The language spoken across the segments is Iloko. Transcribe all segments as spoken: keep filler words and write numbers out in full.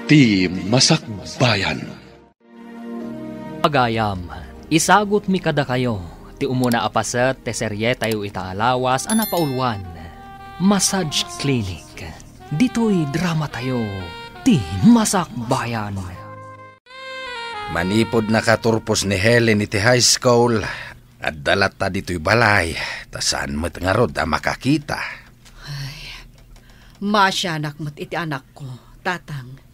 Ti Masakbayan. Agayam, isagutmi kadakayo ti umuna a paset ti serietayo ita a lawas a napauluan, Massage Clinic. Ditoy dramatayo, Ti Masakbayan. Manipud nakaturpos ni Helen iti high school, adda latta ditoy balay, ta saan met ngarud a makakita. Ay, maasianak met iti anakko, Tatang.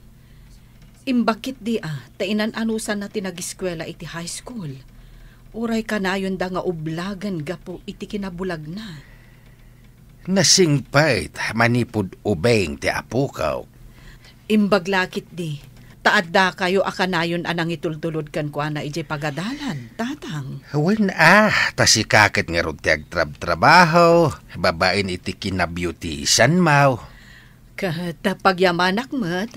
Imbag ketdi a, ta inan-anusanna ti nagiskuela iti high school. Uray kanayonda nga ublagen gapu iti kinabulagna. Nasingpet manipud ubing ti apok. Imbag la ketdi, ta addakayo a kanayon a nangitultulod kenkuana idiay pagadalan, Tatang. Wen a, ta sika ket ngarud ti agtrabtrabaho, babaen iti kinabeautiesanmo. Ket pagyamanak met,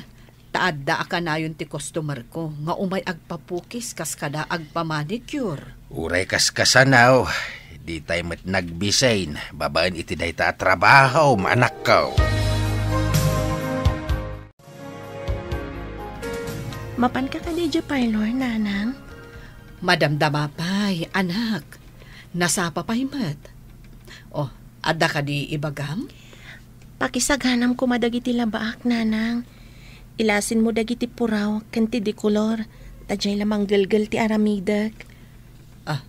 ta adda a kanayon ti customerko nga umay agpapukis kas kada agpamanicure. Uray kaskasano, ditay met nagbisin babaen iti dayta a trabahom, anakko. Mapanka kadi idiay parlor, Nanang? Madamdama pay, anak. Nasapa pay met. Oh, adda kadi ibagam? Pakisaganam koma dagiti labaak, Nanang. Ilasinmo dagiti puraw ken ti dekolor, ta diay la manggelgel ti aramidek. Ah,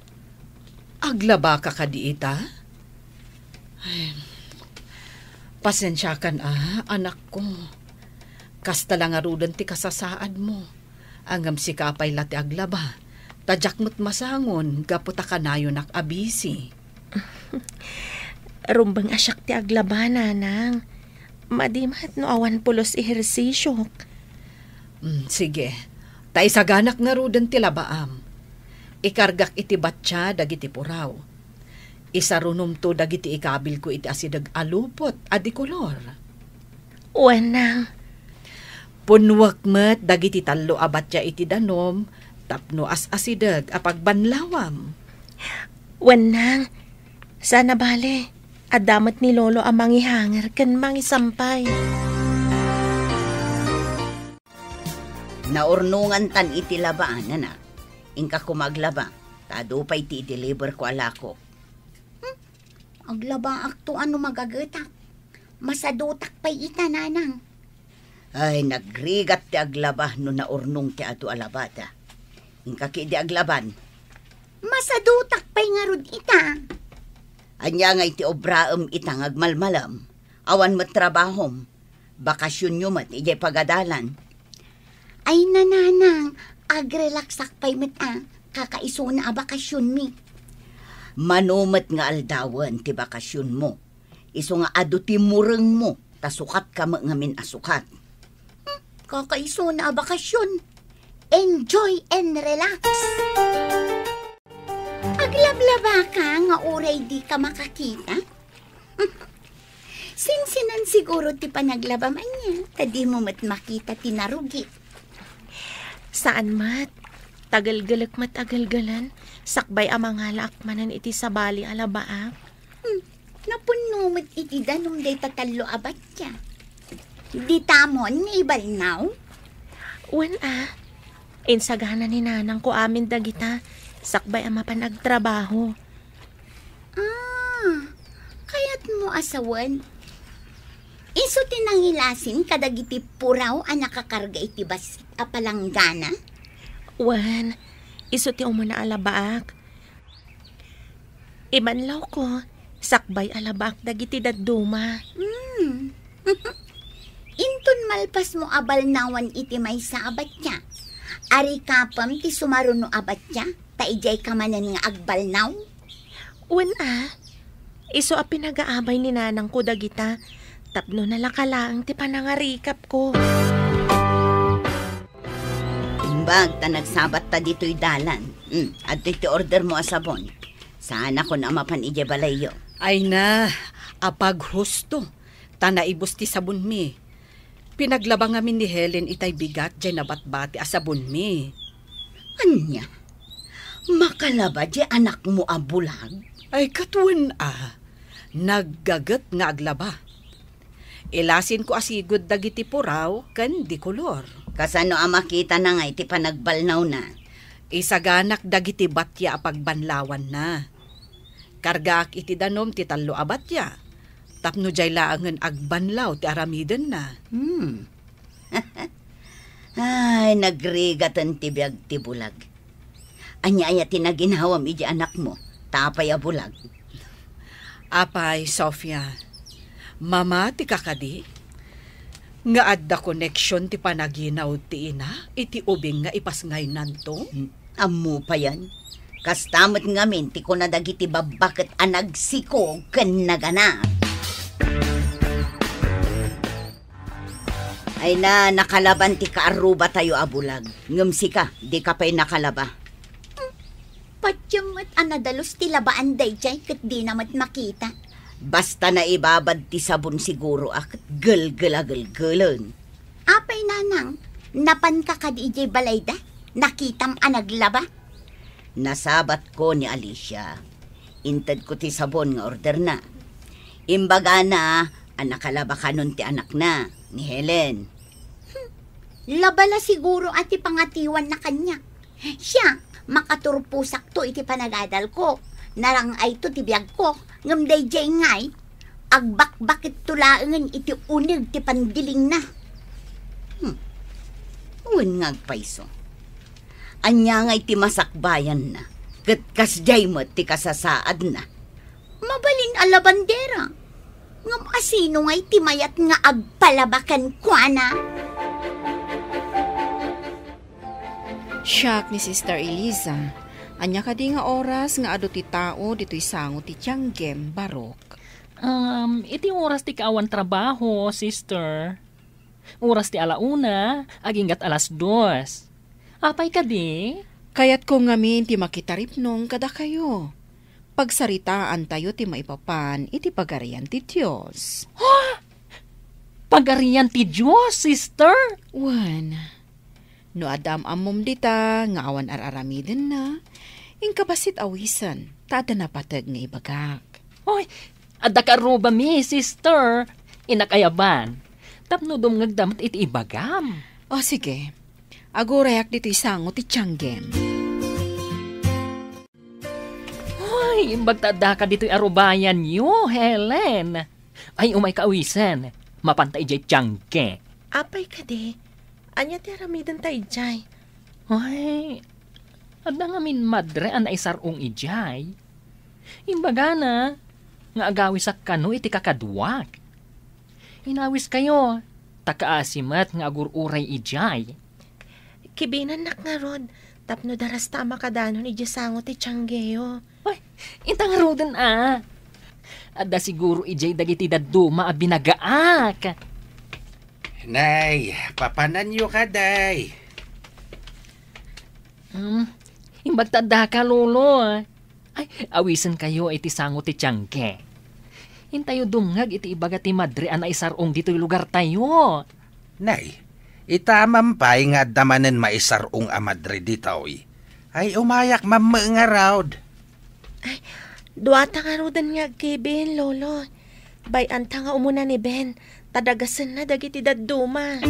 aglabaka kadi ita? Ay, pasensiakan a, anakko. Kasta la ngaruden ti kasasaadmo. Ngem sika pay la ti aglaba, ta diak met masangon gapu ta kanayonak a busy. Rumbeng a siak ti aglaba, Nanang. Madi met no awan pulos ehersisiok. Mm, sige. Ta isaganak ngaruden ti labaam. Ikargak iti batsia dagiti puraw. Isarunomto dagiti ikabilko iti asideg a lupot a dekolor. Wen, Nang. Punnuek met dagiti tallo a batsia iti danum tapno as-asideg a pagbanlawam. Wen, Nang. Saan a bale, adda met ni Lolo a mangihanger ken mangisampay. Naurnongantan iti laba, anak. Inka koma aglaba, ta adu pay ti i-deliver ko a lako. Hmm? Aglabaakto a no magagetak. Masadutak pay ita, Nanang. Ay, nagrigat ti aglaba no naurnong ti adu a labada. Inka ketdi aglaban. Masadutak pay ngarud ita. Ania ngay ti obraem ita nga agmalmalem? Awan met trabahom. Bakasionyo met idiay pagadalan. Ay, Nanang, agrelaksak pay met a, kakaisuna a bakasionmi. Mano met nga aldawen ti bakasionmo, isu nga adu ti murengmo, ta sukatka met ngamin a sukat. Hmm, kakaisuna a bakasion. Enjoy and relax. Aglablabaka nga uray dika makakita? Sinsinan siguro ti panaglabam ania, ta dimo met makita ti narugi. Saan met. Tagelgelek met a gelgelen, sakbay a mangalaak manen iti sabali a labaak. Hmm, napunno met iti danum dayta tallo a batya. Ditamon nga ibalnaw? Wen a, insagana ni nanangko amin dagita, sakbay a mapan agtrabaho. Ah, kayatmo a sawen? Isu ti nangilasin kadagiti puraw a nakakarga iti bassit a palanggana? Wen, isu ti umuna a labaak. Ibanlawko, sakbay a labaak dagiti dadduma. Hmm. Inton malpasmo a balnawan iti maysa a batya, arikapem ti sumaruno a batya, ta idiayka manen nga agbalnaw? Wen a, isu a pinagaabay ni nanangko dagita, tapno nalaka laeng ti panangarikapko. Imbag ta nagsabatta ditoy dalan. Hmm, adtoy ti ordermo a sabon. Saanakon a mapan idiay balayyo. Ay na, apaghusto, ta naibus ti sabonmi. Pinaglaba ngamin ni Helen itay bigat diay nabatbati a sabonmi. Ania? Makalaba diay anakmo a bulag? Ay, ket wen a, naggaget nga aglaba. Ilasinko a sigud dagiti puraw ken di kolor. Kasano a makitana ngay ti panagbalnawna? Isaganak dagiti batia a pagbanlawanna. Kargaak iti danum ti tallo a batia, tapno diay laengen agbanlaw ti aramidenna. Hmm. Ay, nagrigaten ti biag ti bulag. Ania aya ti naginawam iti anakmo? Ta apay a bulag? Apay, Sofia, mama ti kakadi? Nga adda koneksion ti panaginaw ti ina iti ubing nga ipasngaynanto? Hmm, ammo payen. Kasta met ngamin ti kuna dagiti babbaket a nagsikog ken naganab. Ay na, nakalaban ti kaarrubatayo a bulag. Ngem sika, dika pay nakalaba. Patiem met a nadalus ti labaan daydiay ket dina met makita. Basta naibabad ti sabon siguro a ket gelgel a gelgelen. Apay, nanang, napanka kadi idiay balayda? Nakitam a naglaba? Nasabatko ni Alicia. Intedko ti sabon nga orderna. Imbagana a nakalaba kanon ti anakna, ni Helen. Hmm. Laba la siguro a ti pangatiwanna kaniak. Siak, makaturposakto iti panagadalko. Narang-ayto ti biagko, ngem daydiay ngay, agbakbaketto laengen iti uneg ti pandilingna. Hmm. Wen nga agpayso. Ania ngay ti masakbayanna? Ket kasdiay met ti kasasaadna. Mabalin a labandera. Ngem asino ngay ti mayat nga agpalaba kenkuana? Siak ni Sister Eliza. Ania kadi nga oras nga adu ti tao ditoy sango ti tianggem, Barok? Um, iti oras ti kaawan trabaho, sister. Oras ti ala una, aginggat alas dos. Apay kadi? Kayatko ngamin ti makitaripnong kadakayo. Pagsaritaantayo ti maipapan iti Pagarian ti Dios. Ha? Pagarian ti Dios, sister? Wen, no adda am-ammom dita nga awan ar-aramidenna, inka bassit awisen, ta adda napateg nga ibagak. Oy, adda karrubami, sister. Innak ayaban. Tapno dumngegda met iti ibagam. O, sige. Agurayak ditoy sango ti tianggem. Ay, imbag ta addaka ditoy arubayanyo, Helen. Ay, umayka awisen. Mapanta idiay tiangge. Apay kadi? Ania ti aramidenta idiay? Ay, adda ngamin madre a naisar-ong idiay. Imbagana nga agawisak kano iti kakaduak. Inawiskayo, ta kaasi met nga agur-uray idiay. Kibinennak ngarud, tapno darasta a makadanon idiay sango ti tianggeyo. Ay, inta ngaruden a. Adda siguro idiay dagiti dadduma a binagaak. Nay, papananyo kadi. Hmm, imbag ta addaka, Lolo. Ay, awisenkayo iti sango ti tiangge. Intayo dumngeg iti ibaga ti madre a naisar-ong ditoy lugartayo. Nay, ita man pay nga adda manen maisar-ong a madre ditoy. Ay, umayak mammo ngarud. Ay, duata ngaruden nga agkibin, Lolo. Bay-anta nga umuna ni Ben, ta dagasenna dagiti dadduma.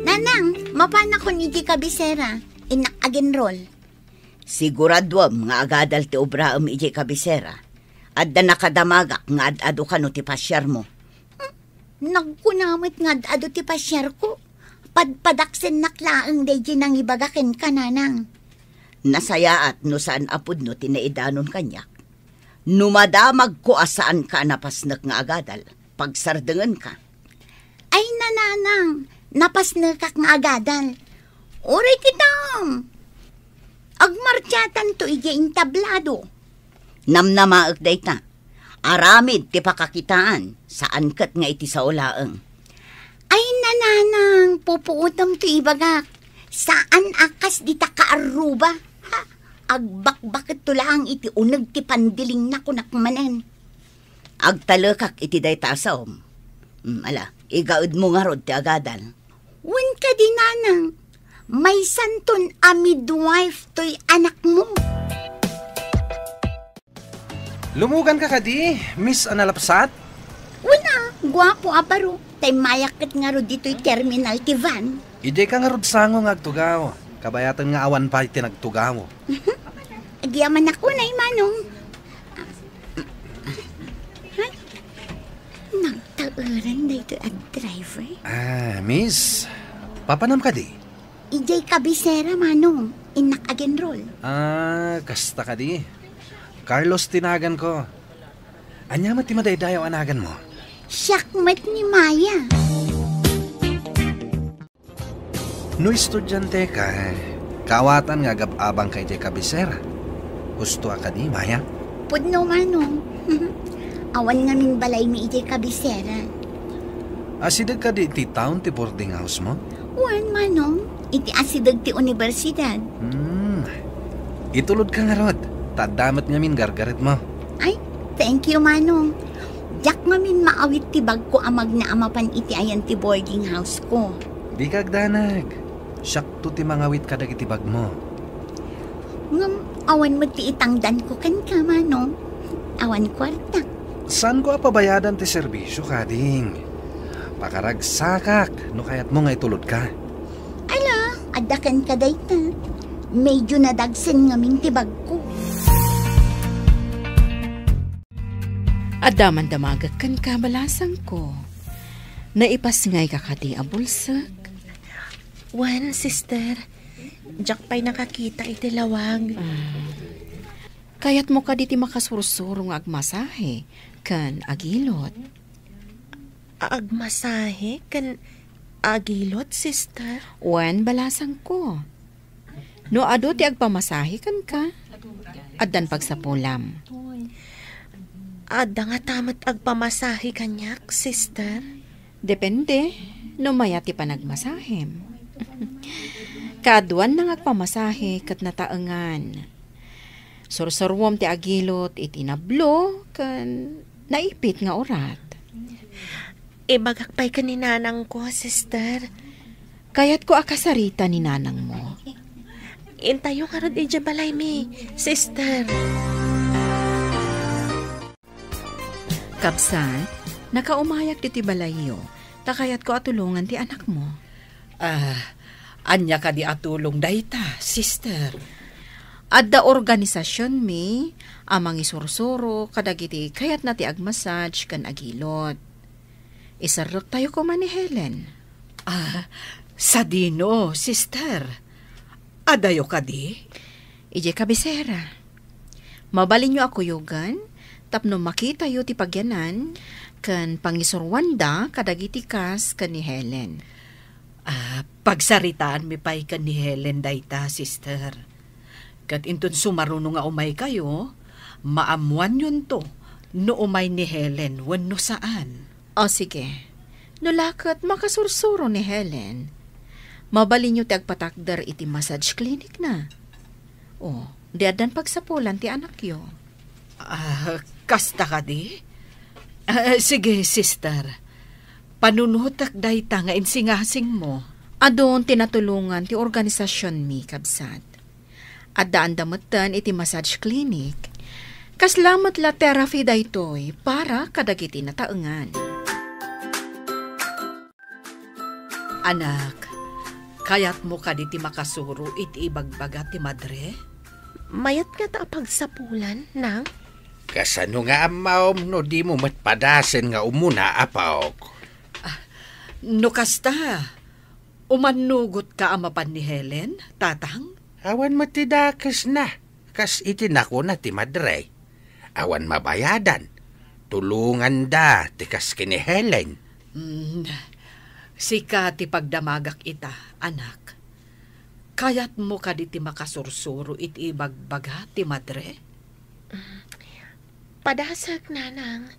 Nanang, mapanakon iti kabisera, innak agenrol. Siguraduem nga agadal ti obraem iti kabisera. Adda nakadamagak nga ad-adu kano ti pasiarmo. Hmm, nagkuna met nga ad-adu ti pasiarko. Padpadaksennak laeng daydi nangibaga kenka, nanang. Nasayaat no saan a pudno ti naidanon kaniak. No madamagko a saanka a napasnek nga agadal, pagsardengenka. Ay, nanang, napasnekak nga agadal. Uray kitam! Agmartiatanto idiay entablado. Namnamaek dayta. Aramid ti pakakitaan, saan ket nga iti sao laeng. Ay, nanang, pupuotem ti ibagak. Saan a kas dita kaarruba. Ha? Agbakbaketto laeng iti uneg ti pandilingna, kunak manen. Agtalekak iti dayta a saom. Mm, ala, igaedmo ngarud ti agadal. Wen kadi, nanang, maysanton a midwife toy anakmo. Lumuganka kadi, Miss Analapsat? Guapo a baro, tay mayak ket ngarud ditoy terminal ti van. Idiay ka ngarud sango nga agtugaw, kabayaten nga awan pay ti nagtugaw. Agyamanak unay, Manong. Ay, nagtaeran daytoy a driver. Ah, miss, papanam kadi? Idiay kabisera, Manong. Innak agenrol. Ah, kasta kadi. Carlos ti naganko. Ania met ti madaydayaw a naganmo? Siak met ni Maya. No estudiante ka, kaawatan nga agab-abang ka idiay kabisera. Husto a kadi, Maya? Pudno, Manong. Awan ngamin balaymi idiay kabisera. Asideg kadi iti town ti boarding house mo? Wen, Manong. Iti asideg ti universidad. Hmm. Itulod ka ngarud, ta adda met ngamin gargaretmo. Ay, thank you, Manong. Diak ngamin maawit ti bagko a magna a mapan iti ayan ti boarding house ko. Dika agdanag. Siakto ti mangawit kadagiti bagmo. Ngem awan met ti itangdanko kenka, Manong. Awan kuarta. Saanko a pabayadan ti serbisio, kading. Pakaragsakak no kayatmo nga itulod ka. Ala, adda kenka dayta. Medyo nadagsen ngamin ti bagko. Adda man damagek kenka, balasangko. Naipasngayka kadi a bulsek? Wen, sister. Diak pay nakakita iti lawag. Ah. Kayatmo kadi ti makasursuro nga agmasahe ken agilot? Agmasahe ken agilot, sister? Wen, balasangko. No adu ti agpamasahe kenka, addan pagsapulam. Adda ngata met agpamasahe kaniak, sister? Depende no mayat ti panagmasahem. Kaaduanna nga agpamasahe ket nataengan. Sursuruem ti agilot iti nablo ken naipit nga urat. Ibagak pay ken ni nanangko, sister. Kayatko a kasarita ni nanangmo. Intayo ngarud idiay balaymi, sister. Kabsat, nakaumayak ditoy balayyo, ta kayatko a tulongan ti anakmo. Ah, ania kadi a tulong dayta, sister? Adda organisasionmi a mangisursuro kadagiti kayatna ti agmassage ken agilot. Iserrektayo koma ni Helen. Ah, sadino, sister? Adayo kadi? Idiay kabisera. Mabalinyo a kuyogan tapno makitayo ti pagyanan ken pangisuruanda kadagiti kas ken ni Helen. Ah, pagsaritaanmi pay ken ni Helen dayta, sister. Ket inton sumaruno nga umaykayo, maammoanyonto no umay ni Helen wenno saan. O, sige. No la ket makasursuro ni Helen, mabalinyo ti agpatakder iti massage clinic na. O, di addan pagsapulan ti anakyo. Ah, kasta kadi? Ah, sige, sister. Panunotek dayta nga insingasingmo. Adun ti natulongan ti organisasionmi, kabsat. Addaanda metten iti massage clinic. Kasla met la therapy daytoy para kadagiti nataengan. Anak, kayatmo kadi ti makasuro iti ibagbaga ti madre? Mayat ngata a pagsapulan, nang? Kasano nga ammom no dimo met padasen nga umuna, apok? Ah, no kasta, umannugotka a mapan ni Helen, tatang? Awan met ti dakesna, kas iti nakuna ti madre. Awan mabayadan. Tulonganda ti kas ken ni Helen. Mm, sika ti pagdamagak ita, anak. Kayatmo kadi ti makasursuro iti ibagbaga ti madre? Padasek, nanang.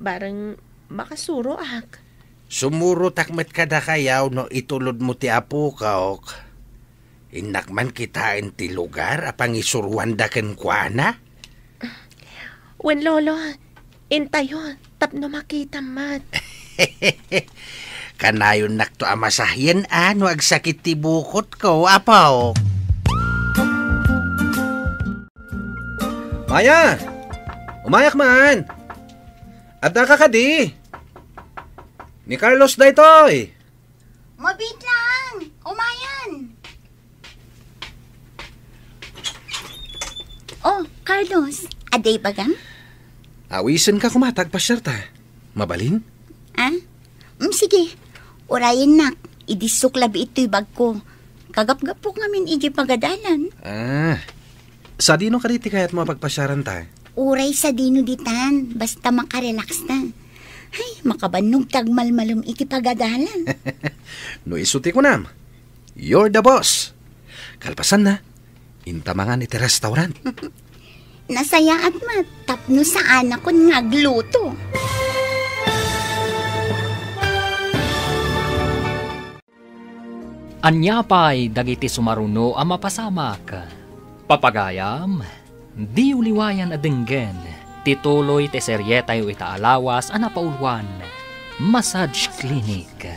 Bareng makasuroak. Sumurotak met kadakayaw no itulodmo ti apok. Innak man kitaen ti lugar a pangisuruanda kenkuana. Wen, Lolo, intayo tapno makitam met. Kanayonnakto a masahien a no agsakit ti bukotko, apo. Maya! Umayak man! Addaka kadi? Ni Carlos daytoy! Mabiit lang! Umayan! Oh, Carlos, adda ibagam? Awisenka koma ta agpasiarta. Mabalin? Ah? Mm, sige. Urayennak, idissok labi itoy bagko. Kagapgapok ngamin idiay pagadalan. Ah, sadino kadi ti kayatmo a pagpasiaranta? Uray sadino ditan, basta makarelax ta. Ay, makabannog ta agmalmalem iti pagadalan. No isu ti kunam, you're the boss. Kalpasanna, inta mangan iti restaurant. Nasayaat met tapno saanakon nga agluto. Ania pay dagiti sumaruno a mapasamak? Papagayam, diyo liwayan a denggen ti tuloy ti serietayo ita a lawas a napauluan, Massage Clinic.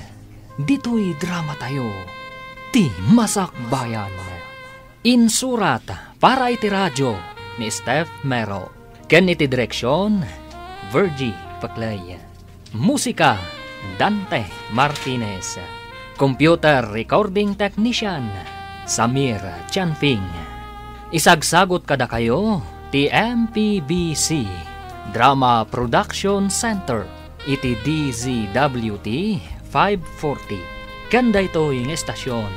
Ditoy dramatayo, ti Masakbayan. Insurat para iti radio ni Steph Mero, ken iti direksion, Virgie Paclay. Musika, Dante Martinez. Computer recording technician, Samir Chanping. Isagsagot kadakayo ti M P B C Drama Production Center iti D Z W T five forty. Ken daytoy nga estasion,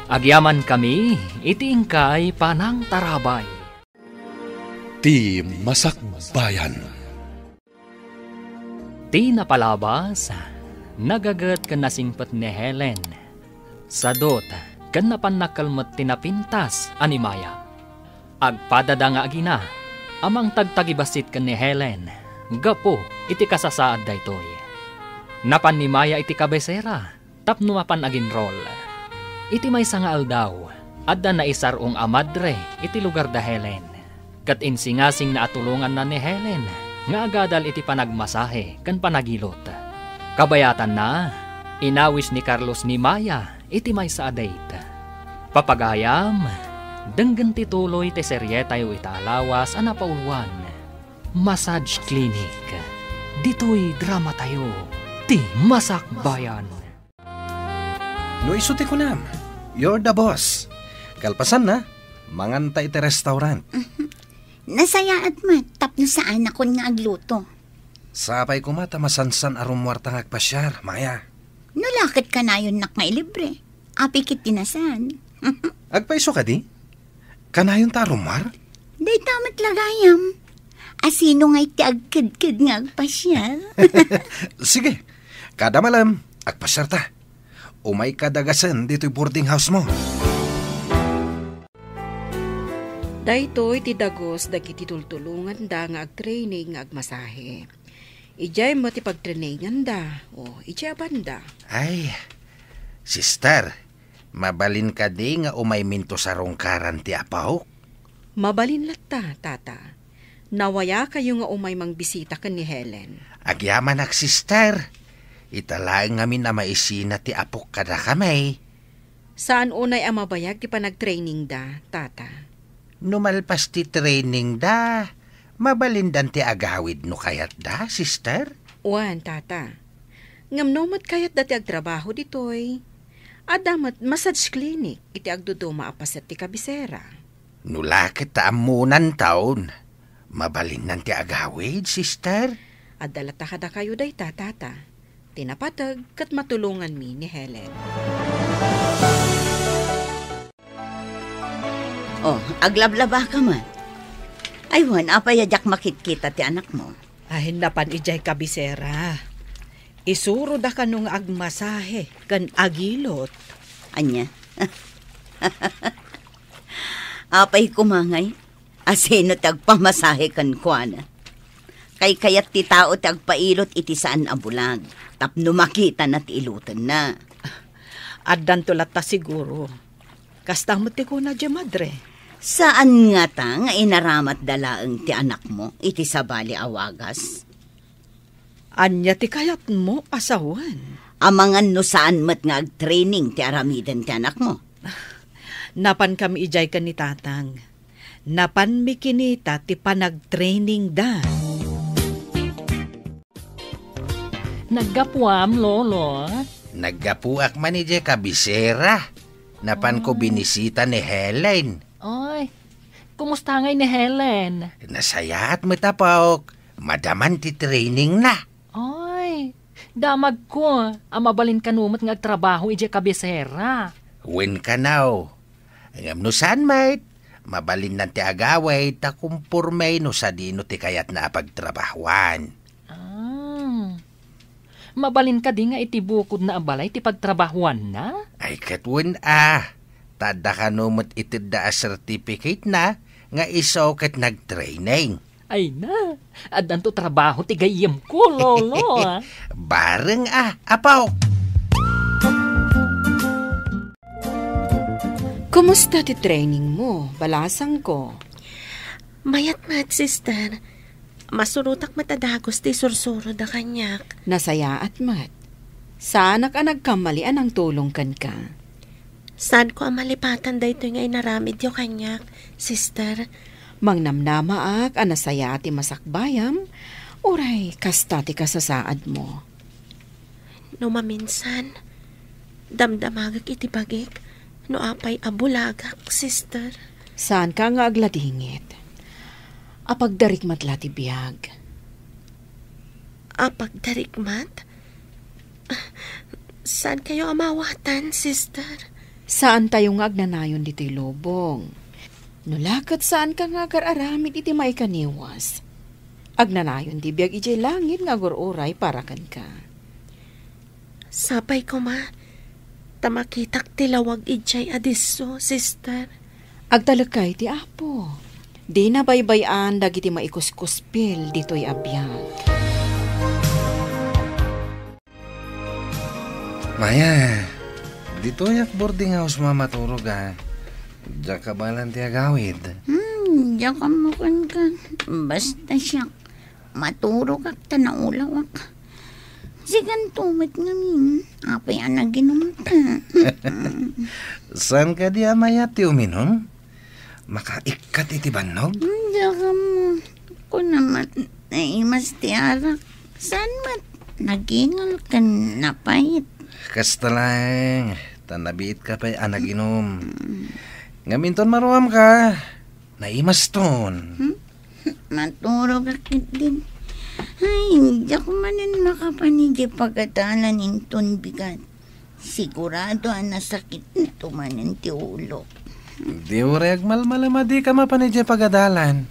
agyamankami iti inkay panangtarabay. Ti Masakbayan. Ti napalabas, nagaget ken nasingpet ni Helen. Sadut, ken napan nakkelmet ti napintas a ni Maya. Agpadada nga agina a mangtagtagibassit ken ni Helen gapu iti kasasaad daytoy. Napan ni Maya iti kabesera tapno mapan aginrol. Iti maysa nga aldaw, adda naisar-ong a madre iti lugar da Helen, ket insingasingna a tulonganna ni Helen nga agadal iti panagmasahe ken panagilot. Kabayatanna, inawis ni Carlos ni Maya iti maysa a date. Papagayam, denggen ti tuloy ti serietayo ita a lawas a napauluan, Massage Clinic. Ditoy dramatayo, ti Masakbayan. No isu ti kunam, you're the boss. Kalpasanna, manganta iti restaurant. Nasayaat met tapno saanakon nga agluto. Sapay koma ta masansan a rummuarta nga agpasiar, Maya. No la ket kanayonnak nga ilibre, apay ket ti nasan? Agpayso kadi? Kanayonta a rummuar? Dayta met la gayam. Asino ngay ti agkedked nga agpasiar? Sige, kada malem, agpasiarta. Umayka dagasen ditoy boarding house mo. Daytoy ti dagus dagiti tultulonganda nga agtraining nga agmasahe. Idiay met ti pagtraininganda, o idiay a banda. Ay, sister, mabalin kadi nga umayminto sarungkaran ti apok? Mabalin latta, tata. Nawayakayo nga umay mangbisita ken ni Helen. Agyamanak, sister. Ita laeng ngamin a maisina ti apok kadakami. Saan unay a mabayag ti panagtrainingda, tata? No malpas ti trainingda, mabalindan ti agawid no kayatda, sister? Wen, tata. Ngem no met kayatda ti agtrabaho ditoy, adda met massage clinic iti agduduma a paset ti kabisera. No la ket ta ammonanton, mabalinnan ti agawid, sister? Adda latta kadakayo dayta, tata. Ti napateg ket matulonganmi ni Helen. Oh, aglablabaka man. Ay, wen, apay a diak makitkita ti anakmo? Ay, napan idiay kabisera. Isuroda kano nga agmasahe ken agilot. Ania? Apay koma ngay, asino ti agpamasahe kenkuana? Kaykayat ti tao ti agpailot iti saan a bulag tapno makitana ti ilotenna. Addanto latta siguro. Kasta met ti kuna diay madre. Saan ngata nga inaramatda laeng ti anakmo iti sabali a wagas? Ania ti kayatmo a sawen? Amangan no saan met nga agtraining ti aramiden ti anakmo? Napankami idiay ken ni tatang. Napanmi kinita ti panagtrainingda. Naggapuam, Lolo? Naggapuak man idiay kabisera. Napanko Ah. binisita ni Helen. Ay, kumusta ngay ni Helen? Nasayaat met, apok. Madaman ti training na. Ay, damagko a mabalin kano met nga agtrabaho idiay kabisera. Wen kanaw. Ngem no saan met, mabalinnan ti agawid ta kumporme no sadino ti kayatna a pagtrabahoan. Ah. Mabalin kadi nga iti bukodna a balay ti pagtrabahoanna? Ay, ket wen a. Ta adda kano met itedda a certificate na nga isu ket nagtraining. Ay na, addanto trabaho ti gayyemko, Lolo, ah. Bareng a, apo. Kumusta ti training mo, balasangko? Mayat met, sister. Masurotak met a dagus ti isursuro da kaniak. Nasayaat met. Saanak a nagkamali a nangtulong kenka. Saanko a malipatan daytoy nga inaramidyo kaniak, sister. Mangnamnamaak a nasayaat ti masakbayam, uray kasta ti kasasaadmo. No maminsan, damdamagek iti bagik no apay a bulagak, sister. Saanka nga agladingit. Apagdarikmat la ti biag. Apagdarikmat? Saankayo a maawatan, sister? Saantayo nga agnanayon ditoy lubong. No la ket saanka nga agar-aramid iti maikaniwas, agnanayon ti biag idiay langit nga agur-uray para kenka. Sapay koma, ta makitak ti lawag idiay a disso, sister. Agtalekka iti Apo. Dina baybay-an dagiti maikuskuspil ditoy a biag. Maya, ditoyak boarding house a maturog a. Diak kabaelan ti agawid. Hmm, diak ammo kenka. Basta siak, maturogak ta naulawak. Sikanto met ngamin, apay a naginumta. Saan kadi a mayat ti uminum? Makaikkat iti bannog? Hmm, diak ammo. Kuna met, naimas ti arak. Saan met? Nagingal ken napait. Kasta laeng, ta nabiitka pay a naginum. Ngem inton maruamka, naimaston. Hmm? Maturogak ketdin. Ay, diak manen makapan idiay pagadalan inton bigat. Sigurado a nasakitto manen ti ulok. Di uray agmalmalem a dika mapan idiay pagadalan.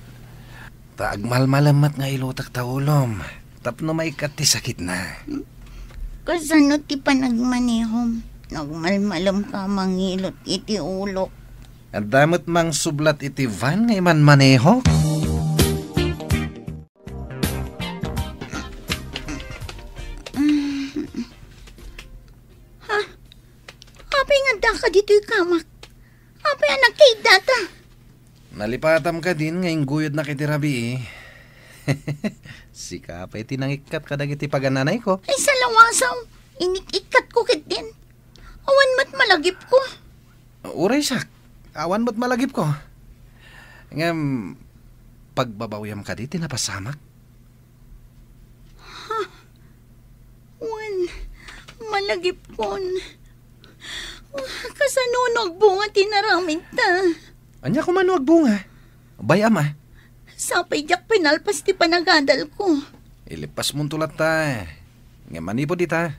Ta agmalmalem met nga ilutek ta ulom tapno maikkat ti sakitna. Kasano ti panagmanehom? Nagmalmalemka a mangilot iti ulok. Adda met mangsublat iti van nga imanmanehok. Ha? Apay nga addaka ditoy kamak? Apay a nagkaiddata? Nalipatam kadin nga ingguyodnak iti rabii. Sika pay ti nangikkat kadagiti pagananayko. Ay, salawasaw, inik-ikkatko ketdin. Awan met malagipko. Uray siak, awan met malagipko. Ngem, pagbabawiam kadi ti napasamak? Ha? Wen, malagipkon. Kasano no agbunga ti naramidta? Ania koma no agbunga? Bay-am a. Sapay diak pinalpas ti panagadalko. Ilipasmonto latta. Ngem manipud ita,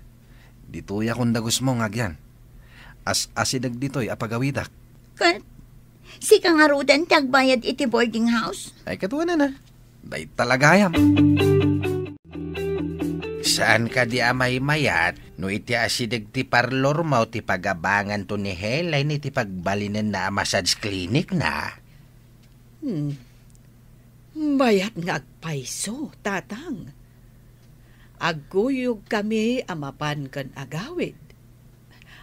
ditoyak dagusmo nga agyan. As-asideg ditoy a pagawidak. Ket sika ngaruden ti agbayad iti boarding house? Ay, ket wen a. Dayta la gayam. Saan kadi a maymayat no iti asideg ti parlormo ti pagabanganto ni Helen iti pagbalinenna a massage clinic na? Hmm. Mayat nga agpayso, Tatang. Agguyogkami a mapan ken agawid.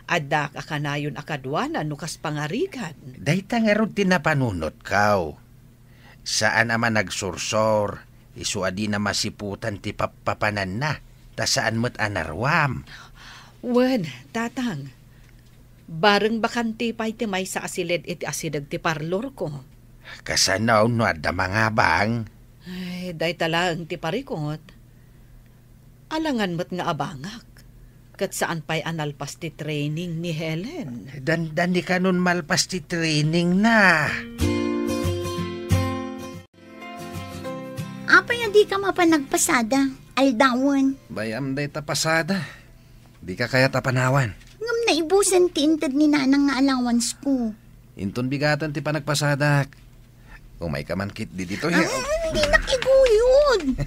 Addaak a kanayon a kaduana no kas pangarigan. Dayta ngarud ti napanunotko. Saan a managsursor, isu a dina masiputan ti pappapananna, ta saan met a naruam. Wen, Tatang. Bareng bakante pay ti maysa a siled iti asideg ti parlorko. Kasano no adda mangabang? Ay, dayta laeng ti parikut. Alangan met nga abangak. Ket saan pay a nalpas ti training ni Helen. Dandani kanon malpas ti training na. Apay a dika mapan nagpasada, aldawen? Bay-am dayta pasada. Dika kayat a panawan. Ngem naibusen ti inted ni Nanang nga allowance ko. Inton bigaten ti panagpasadak. Umayka man ketdi ditoy. Ah, dinak iguyod.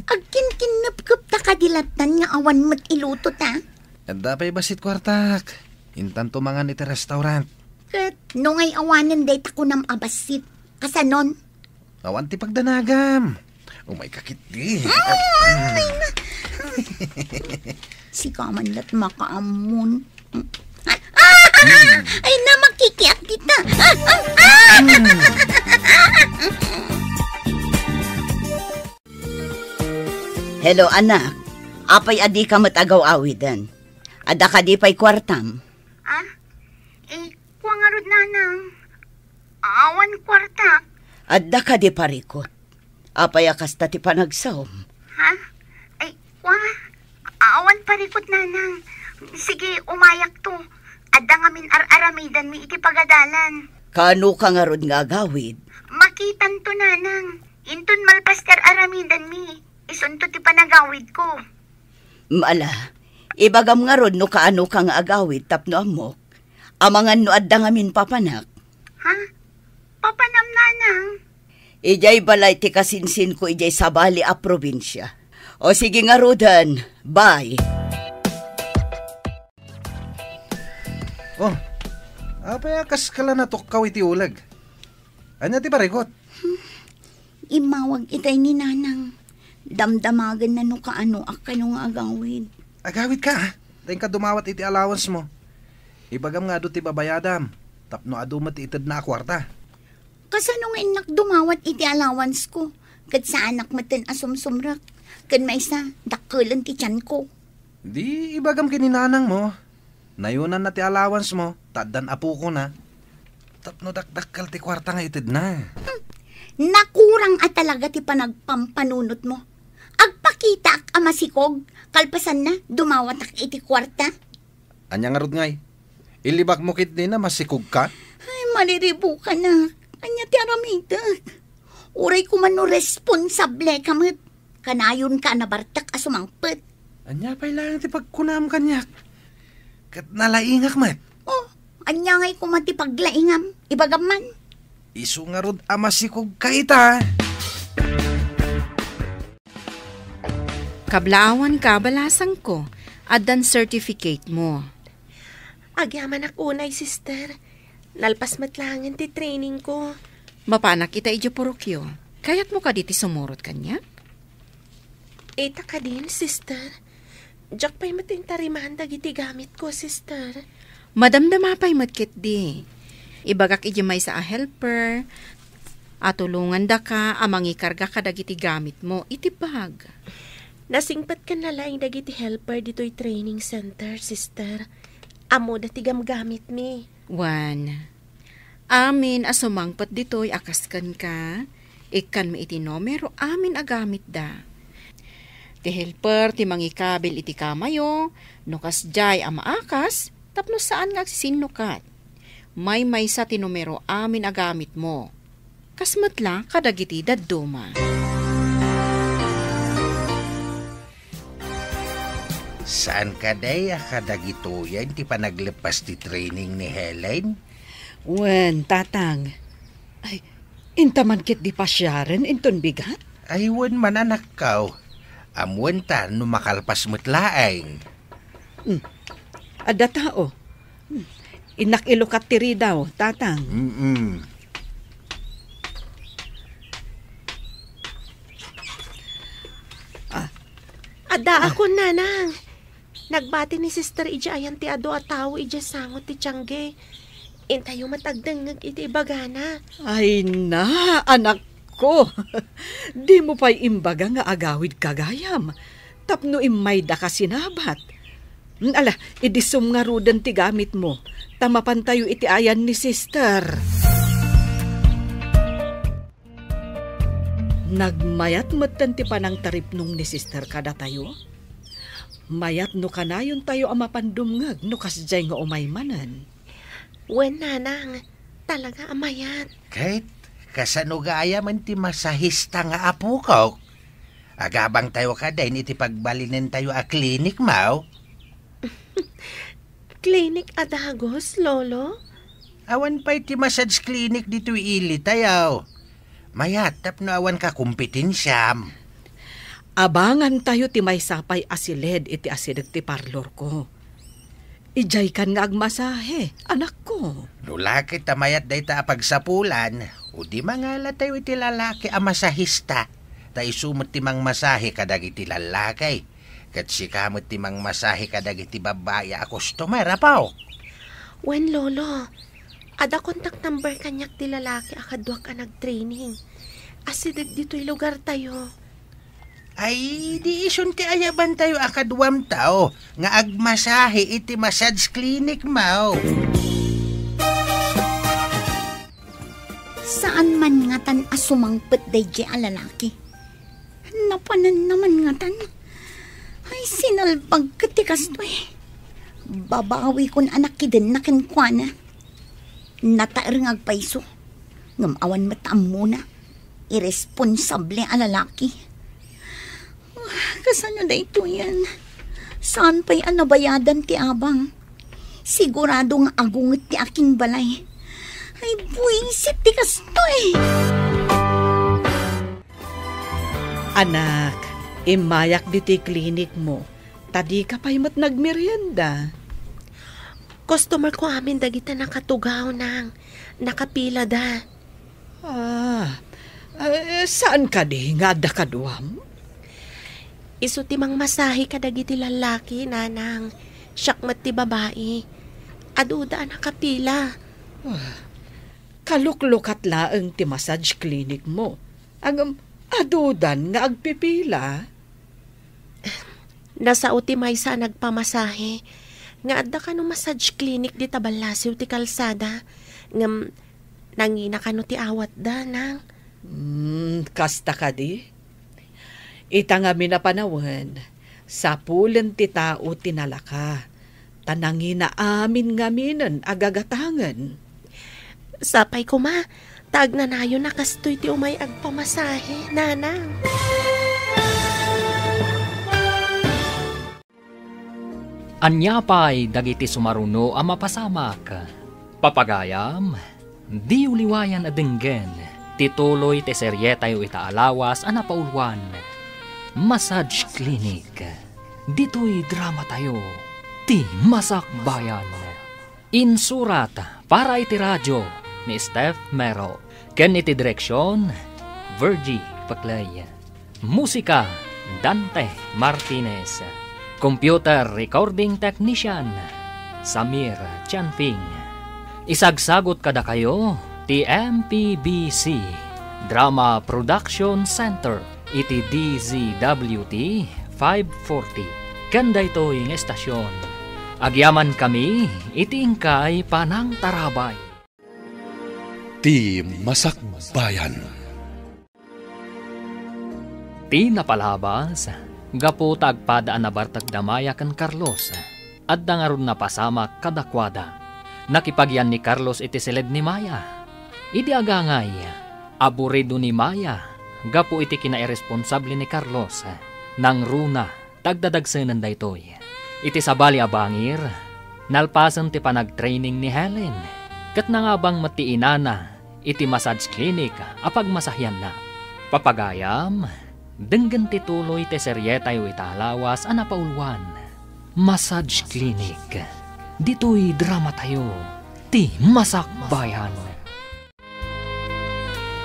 Agkinkinnepkep ta kadi lattan nga awan met iluto ta. Adda pay bassit kuartak. Intanto mangan iti restaurant. Ket no ngay awanen dayta kunam a bassit, kasanon? Awan ti pagdanagam. Umayka ketdi. Ah, ay na. Sika man lat makaammon. Ay na, makikiak kita. Hello, anak. Apay a dika met agaw-awiden? Adda kadi pay kuartam? Ah? Eh, kua ngarud, Nanang. Awan kuarta. Adda kadi parikut? Apay a kasta ti panagsaom? Ha? Ay, kua, awan parikut, Nanang. Sige, umayakto. Adda ngamin ar-aramidanmi iti pagadalan. Kaano ka ngarud nga agawid? Makitanto, Nanang. Inton malpas ti ar-aramidanmi, isunto ti panagawidko. Ala, ibagam ngarud no kaano ka nga agawid tapno ammok. Amangan no adda ngamin papanak. Ha? Papanam, Nanang? Idiay balay ti kasinsinko idiay sabali a probinsia. O sige ngaruden, bye. Oh, apay a kas ka la natukkaw iti uleg? Ania ti parikut? Immawag itay ni Nanang. Damdamagenna no kaano a kano nga agawid. Agawid ka, ah. Dayta ka dumawat iti allowance mo. Ibagam nga adu ti babayadam, tapno adu met ti itedna a kuarta. Kasano nga innak dumawat iti allowance ko? Ket saanak metten a sumsumrek. Ken maysa, dakkelen ti tianko. Di ibagam ken ni Nanang mo. Nayonanna ti allowance mo, ta addan apokona. Tapno dakdakkel ti kuarta nga itedna. Hmm. Nakurang a talaga ti panagpampanunot mo. Agpakitaak a masikog, kalpasanna, dumawatak iti kuarta. Ania ngarud ngay? Ilibak mo ketdin a masikog ka? Ay, mariribukanak. Ania ti aramidek? Uray koma no responsable ka met. Kanayon ka a nabartek a sumangpet. Ania pay laeng ti pagkunam kaniak? Ket nalaingak met. Oh, ania ngay koma ti paglaingam? Ibagam man. Isu ngarud a masikog ka ita. Kablaawan ka, balasangko, addan certificate mo. Agyamanak unay, sister. Nalpas met laengen ti training ko. Mapanak ita idiay purokyo. Kayatmo kadi ti sumurot kaniak? Ita kadin, sister. Diak pay met intariman dagiti gamitko, sister. Madamdama pay met ketdi. Ibagak idiay maysa a helper a tulongandaka a mangikarga kadagiti gamitmo iti bag. Nasingpetkanna laeng dagiti helper ditoy training center, sister. Ammoda ti gamgamitmi. Wen, amin a sumangpet ditoy a kas kenka, ikkanmi iti numero amin a gamitda. Ti helper ti mangikabil iti kamayo, no kasdiay a maakas, tapno saan nga agsisinnukat. Maymaysa ti numero amin a gamitmo. Kas met la kadagiti dadduma. Saan kadi a kadagitoyen ti panagleppas ti training ni Helen? Wen, Tatang. Ay, inta man ketdi pasiaren inton bigat? Ay, wen man, anakko. Ammoenta no makalpas met laeng. Hmm. Adda tao. Hmm. Innak ilukat ti ridaw, Tatang. Mm-mm. Ah. Addaakon, Nanang. Nagbati ni Sister idiay ayan ti adu a tao idiay sango ti tiangge. Intayo met agdengngeg iti ibagana. Ay na, anakko. Dimo pay imbaga nga agawidka gayam. Tapno immaydaka sinabat. Ala, idisom ngaruden ti gamitmo, ta mapantayo iti ayan ni Sister. Nagmayat metten ti panangtaripnong ni Sister kadatayo. Mayat no kanayontayo a mapan dumngeg no kasdiay nga umay manen. Wen, nanang, talaga a mayat. Ket, kasano gayam ti masahista nga apokok? Agabangtayo kadin iti pagbalinentayo a klinik, maw? Klinik a dagus, Lolo? Awan pay ti massage clinic ditoy ilitayo. Mayat tapno awan kakompetensiam. Abangantayo ti maysa pay a siled iti asideg ti parlorko. Idiaykan nga agmasahe, anakko. No la ket ta mayat dayta a pagsapulan, o di mangalatayo iti lalaki a masahista, ta isu met ti mangmasahe kadagiti lallaki. Ket sika met ti mangmasahe kadagiti babbai a customer, apo. Wen, Lolo. Adda contact number kaniak ti lalaki a kaduak a nagtraining. Asideg ditoy lugartayo. Ay, di isun ti ayabantayo a kaduamtayo nga agmasahe iti massage clinic, maw? Saan man ngatan a sumangpet daydiay a lalaki. Napananna man ngatan. Ay, sinalbag ket ti kastoy. Babawikon a nakidenna kenkuana. Nataer nga agpayso. Ngem awan met ammona. Irresponsable a lalaki. Ah, kasano daytoyen? Saan pay a nabayadan ti abang? Sigurado nga agunget ti aking balay. Ay, buisit ti kastoy! Anak, immayak ditoy klinik mo, ta dika pay met nagmerienda. Customer ko amin dagiti nakatugaw, nang. Nakapilada. Ah, eh, saan kadi nga adda kaduam? Isu ti mangmasahe kadagiti lallaki, nanang. Siak met ti babai. Aduda a nakapila. Ah, kaluklukat laeng ti massage clinic mo. Ngem adudan nga agpipila. Nasao ti maysa a nagpamasahe nga adda kano massage clinic dita ballasiw ti kalsada. Ngem nangina kano ti awatda, nang. Hmm, kasta kadi? Ita ngamin a panawen, sapulen ti tao ti nalaka, ta nangina amin ngaminen a gagatangen. Sapay koma, ta agnanayon a kastoy ti umay agpamasahe, nanang. Ania pay dagiti sumaruno a mapasamak? Papagayam, diyo liwayan a denggen ti tuloy ti serietayo ita a lawas a napauluan, Massage Clinic. Ditoy dramatayo, ti Masakbayan. Insurat para iti radio ni Steph Mero, ken iti direksion, Virgie Paclay. Musika, Dante Martinez. Computer recording technician, Samir Chanping. Isagsagot kadakayo ti M P B C Drama Production Center iti D Z W T five forty, ken daytoy nga estasyon. Agyamankami iti inkay panangtarabay. Ti Masakbayan. Ti napalabas, gapu ta agpada a nabartek da Maya ken Carlos, adda ngarud napasamak kadakuada. Nakipagyan ni Carlos iti siled ni Maya. Idi agangay, aburido ni Maya gapu iti kinairresponsable ni Carlos. Nangruna ta agdadagsenen daytoy. Iti sabali a bangir, nalpasen ti panagtraining ni Helen, ket nangabang met ti inana iti massage clinic a pagmasahianna. Papagayam, denggen ti tuloy ti serietayo ita a lawas a napauluan, Massage Clinic. Ditoy dramatayo, ti Masakbayan.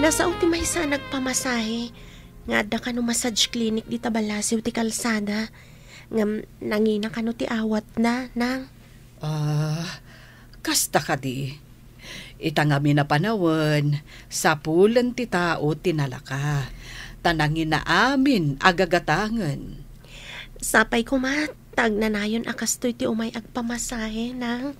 Nasao ti maysa a nagpamasahe nga adda kano massage clinic dita ballasiw ti kalsada, ngem nangina kano ti awatna, nang. Ah, kasta kadi. Ita ngamin a panawen, sapulen ti tao ti nalaka, ta nangina amin a gagatangen. Sapay koma, ta agnanayon a kastoy ti umay agpamasahe, nang.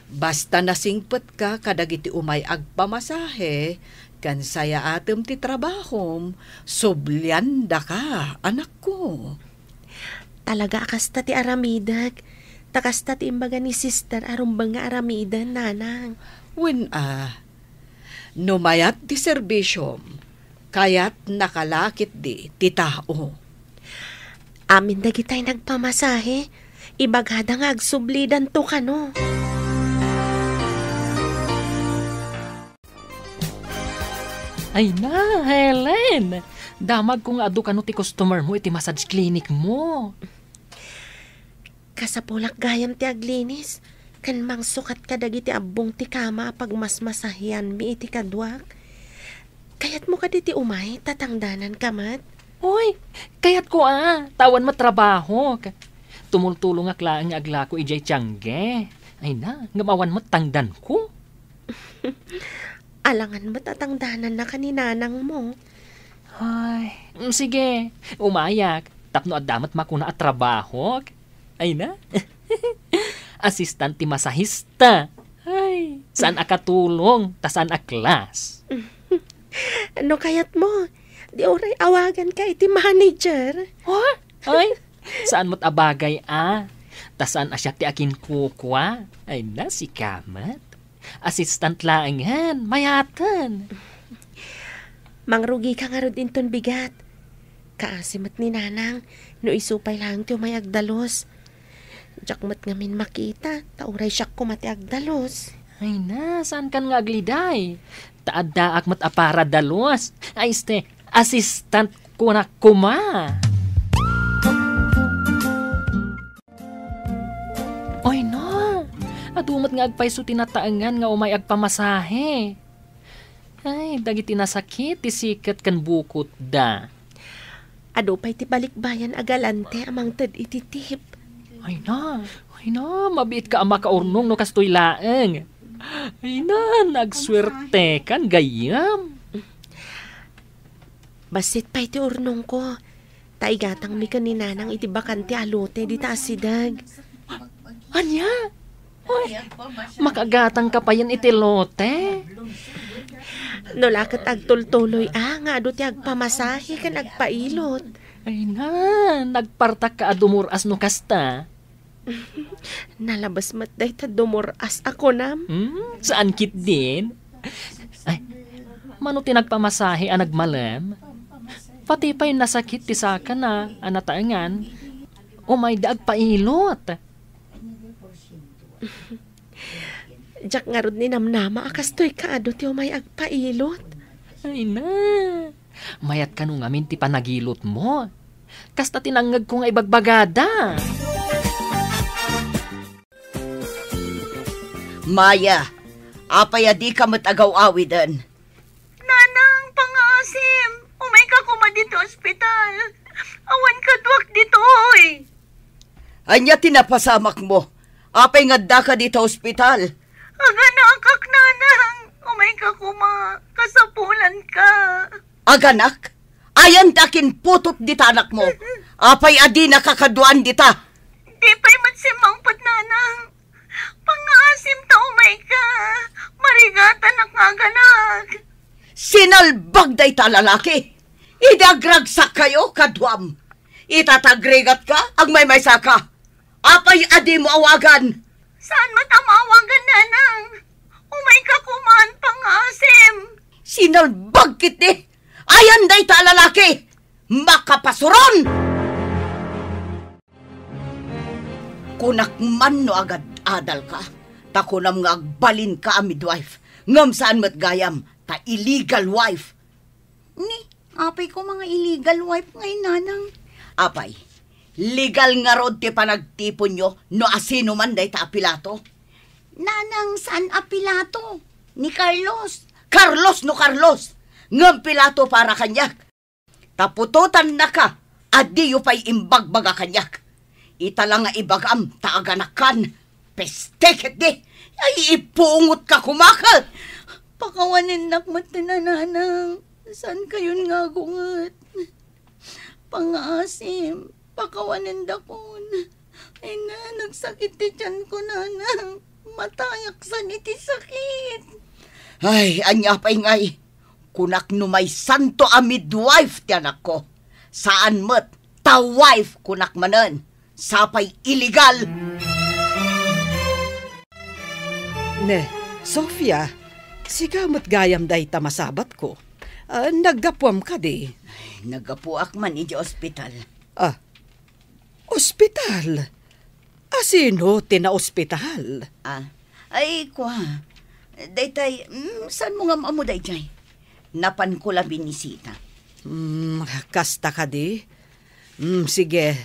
Basta nasingpetka kadagiti umay agpamasahe, ken sayaatem ti trabahom, subliandaka, anakko. Talaga a kasta ti aramidek. Ta kasta ti imbaga ni sister a rumbeng nga aramiden, nanang. Wen a, no mayat ti serbisyom, kayatnaka la ketdi ti tao. Amin dagitay nagpamasahe, ibagada nga agsublidanto kano. Ay na, Helen! Damagko nga adu kano ti customer mo iti massage clinic mo. Kasapulak gayam ti aglinis, ken mangsukat kadagiti abbong ti kama a pagmasmasahianmi iti kaduak. Kayatmo kadi ti umay, ta tangdananka met? Oy, kayatko a, ta awan met trabahok. Tumultulongak laeng nga aglako idiay tiangge. Ay na, ngem awan met tangdanko. Alangan met a tangdanannaka ni nanangmo. Ay, mm, sige, umayak. Tapno adda met makuna a trabahok. Ay na. Assistant ti masahista. Ay, saan a katulong, ta saan a class. No kayatmo, di uray awaganka iti manager. Ha? Ay, saan met a bagay a. Ta saan a siak ti akinkukua. Ay na, sika met. Assistant laengen, mayaten. Mangrugika ngarud inton bigat. Kaasi met ni nanang, no isu pay laeng ti umay agdalus. Diak met ngamin makita, ta uray siak koma ti agdalus. Ay na, saankan nga agliday? Ta addaak met a para dalus. Ay, este, assistant kunak koma. Ay na, adu met nga agpayso ti nataengan nga umay agpamasahe. Ay, dagiti nasakit ti siket ken bukotda. Adu pay ti balikbayan a galante a mangted iti tip. Ay na, ay na, mabiitka a makaurnong no kastoy laeng. Ay na, nagsuertekan gayyem. Bassit pay ti urnongko. Ta igatangmi ken ni nanang iti bakante a lote dita a sideg. Ania? Ay, makagatangka payen iti lote? No la ket agtultuloy a nga adu ti agpamasahe ken agpailot. Ay na, nagpartakka a dumur-as no kasta. Nalabes met dayta dumur-as a kunam. Hmm, saan ketdin? Ay, mano ti nagpamasahe a nagmalem? Pati pay nasakit ti sakana a nataengan, umayda agpailot. Diak ngarud ni namnama a kastoy kaadu ti umay agpailot. Ay na, mayat kano ngamin ti panagilotmo. Kasta ti nangngegko nga ibagbagada. Maya, apay a dika met agaw-awiden? Nanang, pangaasim, umayka koma ditoy ospital. Awan kaduak ditoy. Ania ti napasamakmo? Apay nga addaka dita ospital? Aganakak, nanang. Umayka koma. Kasapulanka. Aganak? Ayandak inputot dita anakmo. Apay a dinaka kaduaan dita? Di pay met simmangpet, nanang. Pangaasim ta umayka. Marigatanak nga aganak. Sinalbag dayta a lalaki. Idi agragsak kayo, kaduam. Ita ta agrigatka, agmaymaysaka. Apay a dimo awagan? Saan met a maawagan, nanang? Umayka koman, pangaasim. Sinalbag ketdi. Ayan dayta a lalaki. Makapasuron! Kunak man no agad-adalka, ta kunam nga agbalinka a midwife, ngem saan met gayam, ta illegal wife. Ni, apay koma nga illegal wife ngay, nanang? Apay, legal ngarud ti panagtiponyo no asino man dayta a Pilato? Nanang, saan a Pilato? Ni Carlos. Carlos no Carlos, ngem Pilato para kaniak. Ta putotannaka a diyo pay imbagbaga kaniak. Ita la nga ibagam ta aganakkan. Peste ketdi! Ay, ipungotka koma ket! Pakawanennak met ti nanang. Saan kayon nga agunget? Pangaasim, pakawanendakon. Ay na, nagsakit ti tiyanko, nanang. Matayaksan iti sakit. Ay, ania pay ngay? Kunak no maysanto a midwife ti anakko. Saan met, ta wife kunak manen. Sapay illegal! Ne, Sofia, sika met gayam dayta masabatko. Ah, naggapuam kadi? Naggapuak man idiay ospital. Ah, ospital? Asino ti naospital? Ah, ay, kua. Daytay, mm, saan mo nga ammo dayjay? Napanko la binisita. Hmm, kasta kadi? Hmm, sige,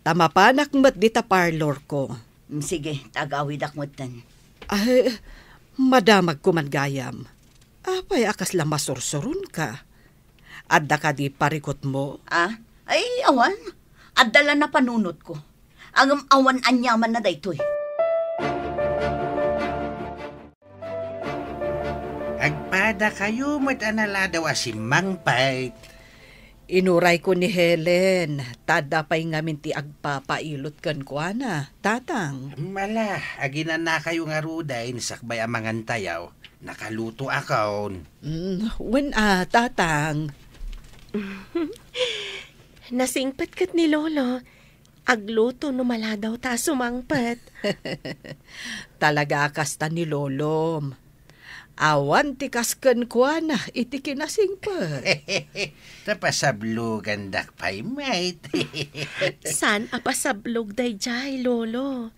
ta mapanak met dita parlorko. Hmm, sige, ta agawidak metten. Ay, madamagko man gayam. Apay a kasla masursuronka? Adda kadi parikutmo? Ah? Ay, awan. Adda la napanunotko. Ngem awan aniamanna daytoy. Agpadakayo met a naladaw a simmangpet. Inurayko ni Helen, ta adda pay ngamin ti agpapailot kenkuana, Tatang. Ala, aginanakayo ngaruden sakbay a mangantayo. Nakalutoakon. Mm, wen a, Tatang. Nasingpet ket ni Lolo. Agluto no maladaw ta sumangpet. Talaga a kasta ni Lolom. Awan ti kas kenkuana iti kinasingpet. Ta pasablogandak pay met. Saan a pasablog dayjay, Lolo?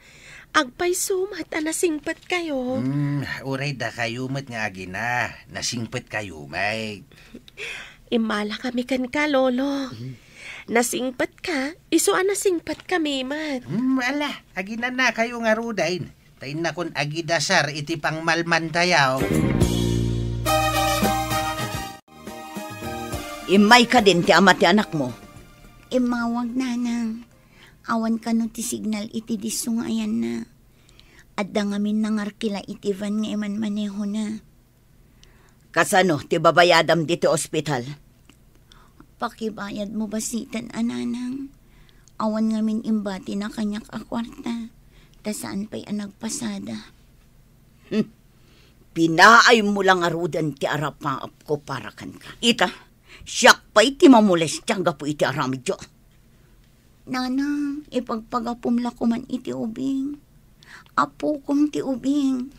Agpayso met a nasingpetkayo. Hmm, uray dakayo met nga agina, nasingpetkayo met. Immalakami kenka, Lolo. Nasingpetka, isu a nasingpetkami met. Hmm, ala, aginanakayo ngaruden. Ta innakon agidasar iti pangmalmantayo. Immay kadin ti ama ti anakmo. Immawag, Nanang. Awan kano ti signal iti disso nga ayanna. Adda ngamin nangarkila iti van nga imanmanehona. Kasano ti babayadam diti ospital? Pakibayadmo basiten a, Nanang. Awan ngamin imbatina kaniak a kuarta, ta saan pay a nagpasada. Hmm. Pinaaymo la ngaruden ti arapaapko para kenka. Ita, siak pay ti mamolestia gapu iti aramidyo. Nanang, ipagpagapom la koman iti ubing. Apokom ti ubing.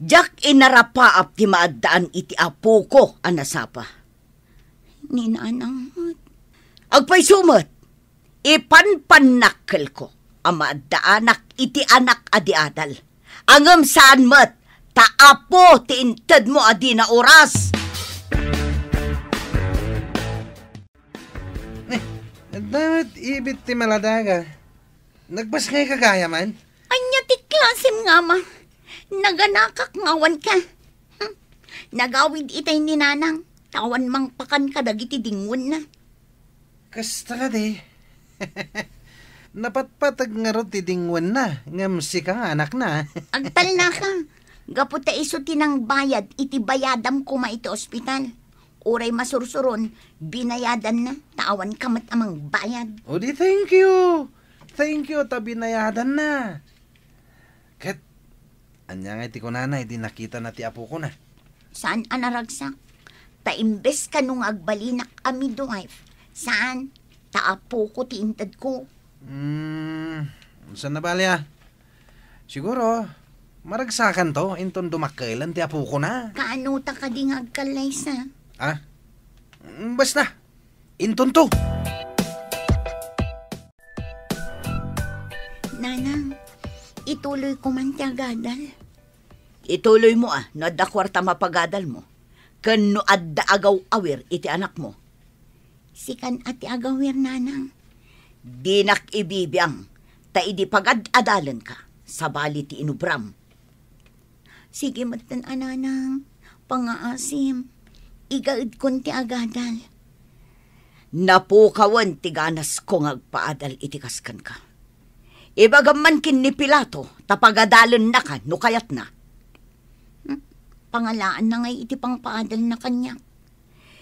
Diak inarapaap ti maaddaan iti apoko a nasapa. Ni Nanang met. Agpayso met, ipanpannakkelko a maaddaanak iti anak a di adal. Ngem saan met, ta apo ti intedmo a dina oras. Eh, adda met ibit ti maladaga. Nagbasngayka gayam? Ania ti klasem nga ama? Naganakak nga awanka. Hmm. Nagawid itay ni Nanang, ta awan mangpakan kadagiti dingwenna. Kasta kadi. Napatpateg ngarud ti dingwenna, ngem sika nga anakna. Agtalnaka. Gapu ta isu ti nangbayad iti bayadam koma iti ospital. Uray masursuron, binayadanna, ta awanka met a mangbayad. O di, thank you. Thank you ta binayadanna. Ket, ania ngay ti kunana idi nakitana ti apokona? Saan a naragsak. Ta imbes kano nga agbalinak a midwife, saan, ta apoko ti intedko. Hmm, saan a bali a? Siguro, maragsakanto inton dumakkelan ti apokona. Kaano ta kadi nga agkallaysa? Ah? Mm, basta, intonto. Nanang, ituloyko man ti agadal. Ituloymo a, no adda kuarta mapagadalmo, ken no adda agaw-awir iti anakmo. Sikan a ti agawir, Nanang. Dinak ibibiang, ta idi pagad-adalenka, sabali ti inubram. Sige metten a, Nanang, pangaasim. Igaedkon ti agadal. Napukawen ti ganasko nga agpaadal iti kas kenka. Ibagam man ken ni Pilato ta pagadalennaka no kayatna. Hmm, pangalaanna ngay iti pangpaadalna kaniak.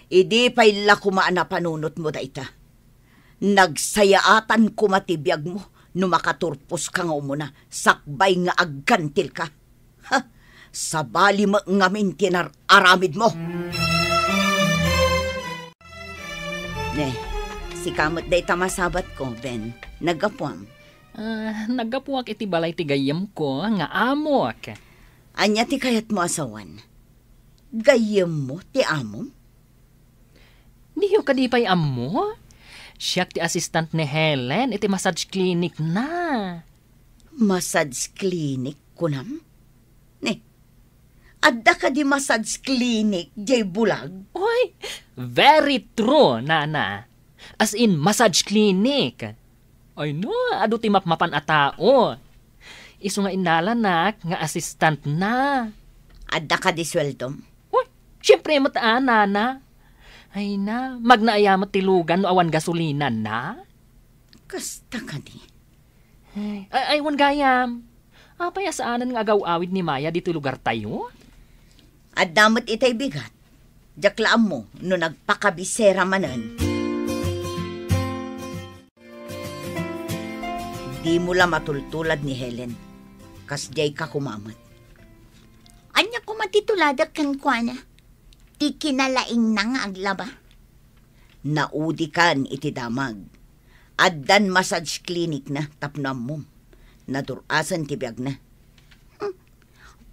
Idi pay la koma a napanunotmo dayta. Nagsayaatan koma ti biagmo no makaturposka nga umuna sakbay nga agkantilka. Ha! Sabali met ngamin ti nar-aramidmo. Ne, sika met dayta masabatko, Ben. Naggapuam. Ah, naggapuak iti balay ti gayyemko nga amok. Ania ti kayatmo a sawen? Gayyemmo ti amom? Diyo kadi pay ammo? Siak ti assistant ni Helen iti massage clinic na. Massage clinic, kunam? Ni, adda kadi massage clinic jay bulag? Oy, very true, Nana. As in, massage clinic. Ay no, adu ti mapmapan a tao. Isu nga innalanak nga assistant na. Adda kadi sueldom? Uy, siyempre met a, Nana. Ay na, magnaaya met ti lugan no awan gasolina na. Kasta kadi. Ay, ay, ay, wen gayam. Apay a saanen nga agaw-awid ni Maya ditoy lugartayo? Adda met itay bigat. Diak la ammo no nagpakabisera manen. Dimo la matultulad ni Helen. Kasdiay ka koma met. Ania koma ti tuladek kenkuana? Ti kinalaingna nga aglaba. Naudikan iti damag. Addan massage clinic na tapno ammom. Nadur-asen ti biagna. Hmm.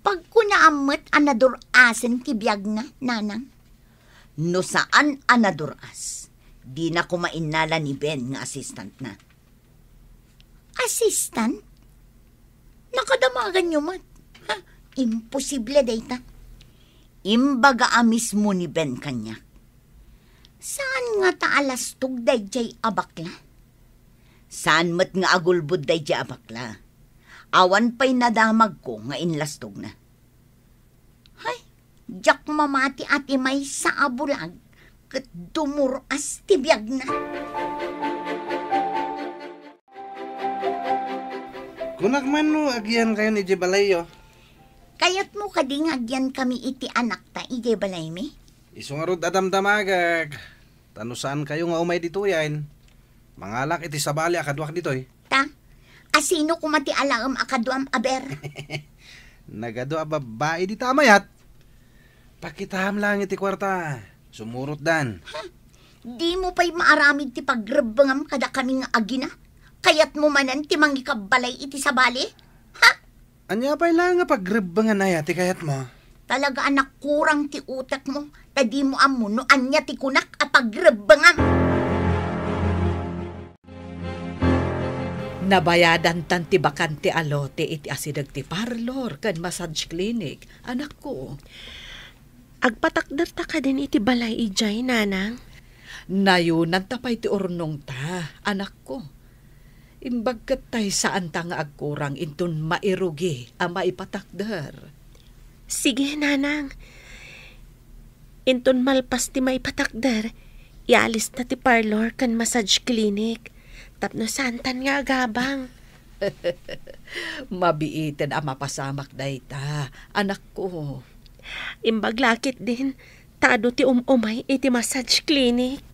Pagkunaam met a nadur-asen ti biagna, Nanang. No saan a nadur-as, dina koma innala ni Ben nga assistant na. Assistant? Nakadamaganyo met? Ha? Imposible dayta. Imbaga a mismo ni Ben kaniak. Saan ngata a lastog daydiay a bakla? Saan met nga agulbod daydiay a bakla? Awan pay nadamagko nga inlastogna. Hay, diak mamati a ti maysa a bulag ket dumur-as ti biagna. Kunak man no agyankayon idiay balayyo. Kayatmo kadi nga agyankami iti anakta idiay balaymi? Isu ngarud a damdamagek. Ta no saankayo nga umay ditoyen, mangalak iti sabali a kaduak ditoy. Ta, asino koma ti alaem a kaduam a ber? Nagadu a babbai dita a mayat. Pakitaam laeng iti kuarta. Sumurotdan. Ha? Dimo pay maaramid ti pagrebbengam kadakami nga agina? Kayatmo manen ti mangikabbalay iti sabali? Ha? Ania pay laeng a pagrebbengan aya ti kayatmo? Talaga a nakurang ti utekmo, ta dimo ammo no ania ti kunak a pagrebbengam. Nabayadantan ti bakante a lote iti asideg ti parlor ken massage clinic, anakko. Agpatakderta kadin iti balay idiay, Nanang? Nayonanta pay ti urnongta, anakko. Imbag ket tay saanta nga agkurang inton mairugi a maipatakder. Sige, Nanang. Inton malpas ti maipatakder, ialista ti parlor ken massage clinic tapno saantan nga agabang. Mabiiten a mapasamak dayta, anakko. Imbag la ketdin, ta adu ti um-umay iti massage clinic.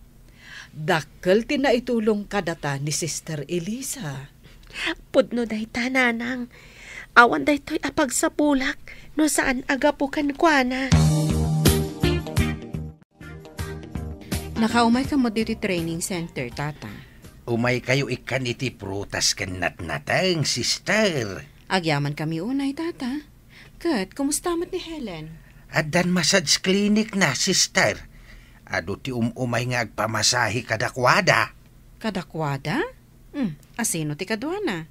Dakkel ti naitulong kadata ni Sister Elisa. Pudno dayta, Nanang. Awan daytoy a pagsapulak no saan a gapu kenkuana. Nakaumayka met ditoy training center, Tata. Umaykayo ikkan iti prutas ken natnateng, Sister. Agyamankami unay, Tata. Ket, kumusta met ni Helen? Addan massage clinic na, Sister. Adu ti um-umay nga agpamasahe kadakuada. Kadakuada? Hmm, asino ti kaduana?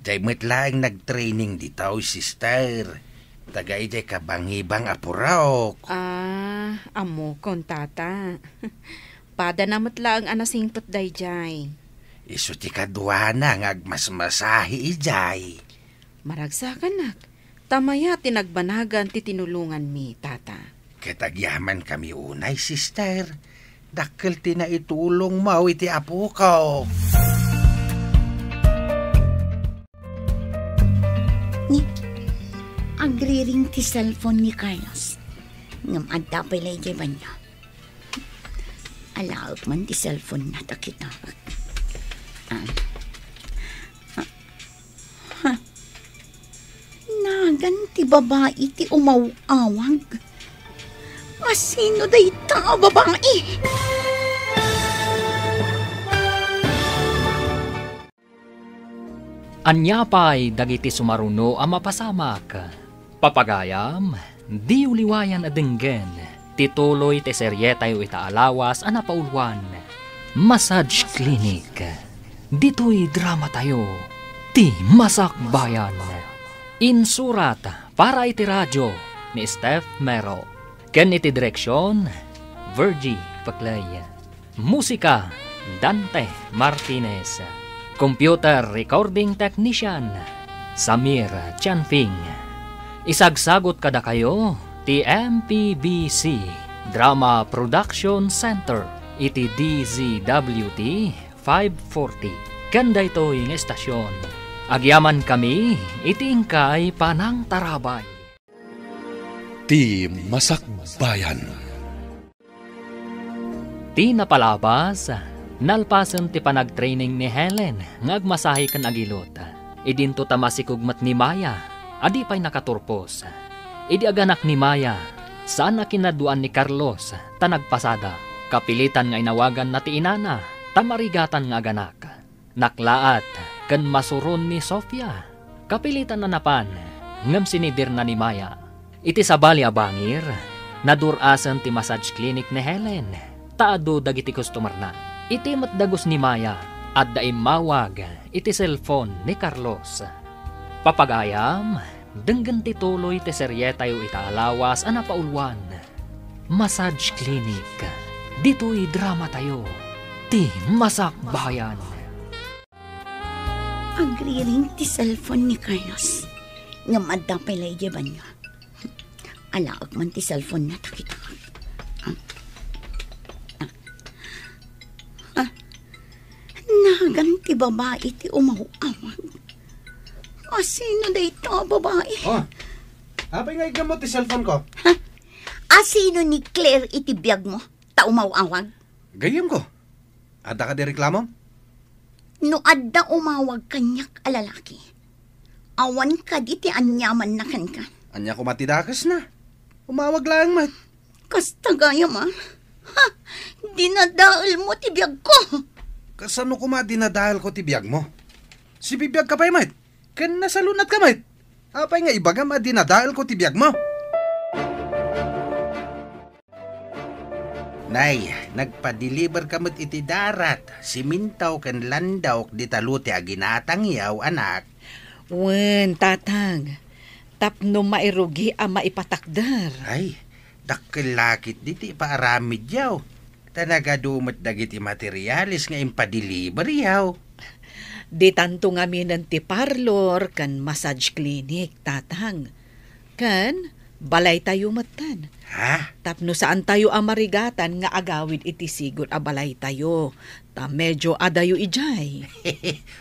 Jay met laeng nagtraining ditoy, Sister. Taga idiay kabangibang a purok. Ah, ammokon, Tata. Padana met laeng a nasingpet dayjay. Isu ti kaduana nga agmasmasahe idiay. Maragsakannak, ta mayat ti nagbanagan ti tinulonganmi, Tata. Ket agyamankami unay, Sister. Dakkel ti naitulongmo iti apoko. Ni, agriring ti cellphone ni Carlos. Ngem adda pay la idiay banio. Alaek man ti cellphone na ta kita. Ah. Ah. Ha? Nagan ti babai ti umaw-awag. Asino dayta a babai? Ania pay dagiti sumaruno a mapasamak? Papagayam, diyo liwayan a denggen ti tuloy ti serietayo ita a lawas a napauluan, Massage Clinic. Ditoy dramatayo, ti Masakbayan. Insurat para iti radio ni Steph Mero. Ken iti direksion, Virgie Paclay. Musika, Dante Martinez. Computer recording technician, Samir Chanfing. Isagsagot kadakayo ti M P B C Drama Production Center iti D Z W T five forty. Ken daytoy nga estasion, agyamankami iti inkay panangtarabay. Ti Masakbayan. Ti napalabas, nalpasen ti panagtraining ni Helen nga agmasahe ken agilot. Idinto ta masikog met ni Maya a di pay nakaturpos. Idi aganak ni Maya, saan a kinaduan ni Carlos ta nagpasada. Kapilitan nga inawaganna ti inana ta marigatan nga aganak. Naklaat ken masuron ni Sofia. Kapilitan a napan, ngem sinidirna ni Maya. Iti sabali a bangir, nadur-asen ti massage clinic ni Helen, ta adu dagiti customerna. Iti met dagus ni Maya, adda immawag iti cellphone ni Carlos. Papagayam, denggen ti tuloy ti serietayo ita a lawas a napauluan, Massage Clinic. Ditoy dramatayo, ti Masakbayan. Agriring ti cellphone ni Carlos. Ngem adda pay la idiay banio. Alaek man ti cellphone na, ta kita. Ah. Ah. Nagan ti babai ti umaw-awag. Asino dayta a babai? Oh, apay nga igam mo ti cellphone ko? Ha? Asino ni Claire iti biag mo? Ta umaw-awag? Gayyem ko. Adda kadi reklamom? No adda umawag kaniak a lalaki, awan kadi ti aniamanna kenka. Ania koma ti dakesna? Umawag laeng met. Kasta gayam a. Ha? Dinadael mo ti biag ko. Kasano koma dinadael ko ti biag mo? Sibibiag ka pay met. Ken nasalunat ka met. Apay nga ibagam a dinadael ko ti biag mo? Nay, nagpadeliver ka met iti darat, siminto ken landok dita lote a ginatangyaw, anak. Wen, Tatang. Tapno mairugi a maipatakder. Ay, dakkel la ketdi ti ipaaramidyaw. Ta nagadu met dagiti materiales nga impadeliveryaw. Ditanto ngaminen ti parlor ken massage clinic, Tatang. Ken balaytayo metten. Ha? Tapno saantayo a marigatan nga agawid iti sigud a balaytayo, ta medio adayo idiay.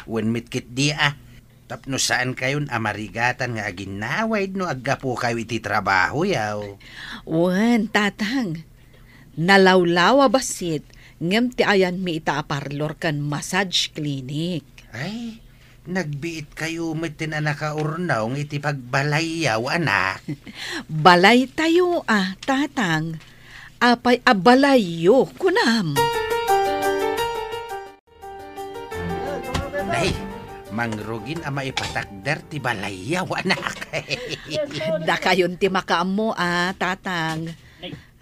Wen met ketdi a. Tapno saankayon a marigatan nga aginnawid no aggapukayo iti trabahoyaw. Wen, Tatang. Nalawlaw a bassit, ngem ti ayanmi ita a parlor ken massage clinic. Ay, nagbiitkayo metten a nakaurnong iti pagbalayyaw, anak. Balaytayo a, Tatang. Apay a balayyo, kunam? Nay, mangrugin a maipatakder ti balayyaw, anak. Dakayon ti makaammo a, Tatang.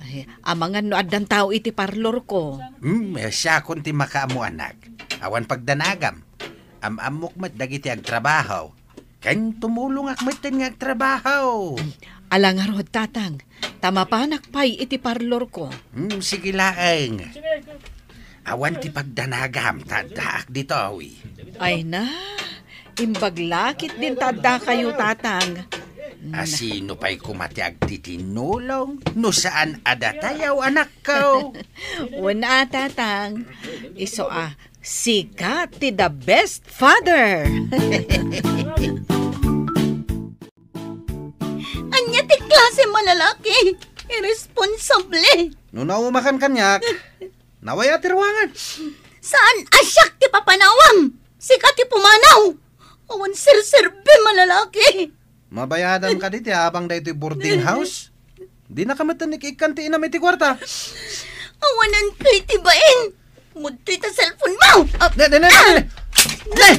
Ay, amangan no addan tao iti parlor ko. Hmm, siakon ti makaammo, anak. Awan pagdanagam. Am-ammok met dagiti agtrabaho. Ken tumulongak metten nga agtrabaho. Ala ngarud, Tatang, ta mapanak pay iti parlor ko. Hmm, sige laeng. Awan ti pagdanagam, ta addaak ditoy. Ay na, imbag la ketdin ta addakayo, Tatang. Asino pay koma ti agtitinnulong no saan a datayaw, anakko? Wen a, Tatang. Isu a, sika ti the best father. Ania ti klase a lalaki? Irresponsable. No naumakan kaniak, nawaya ti ruangan. Saan a siak ti papanawam? Sika ti pumanaw. Awan serserbi a lalaki. Mabayadam kadi ti abang daytoy boarding house? Dinaka met iik-ikkan ti inam iti kuarta. Awanan kay ti bain. Mudtoy ta cellphone mo. Ah, ne, ne, ne, ne, ne. Ne!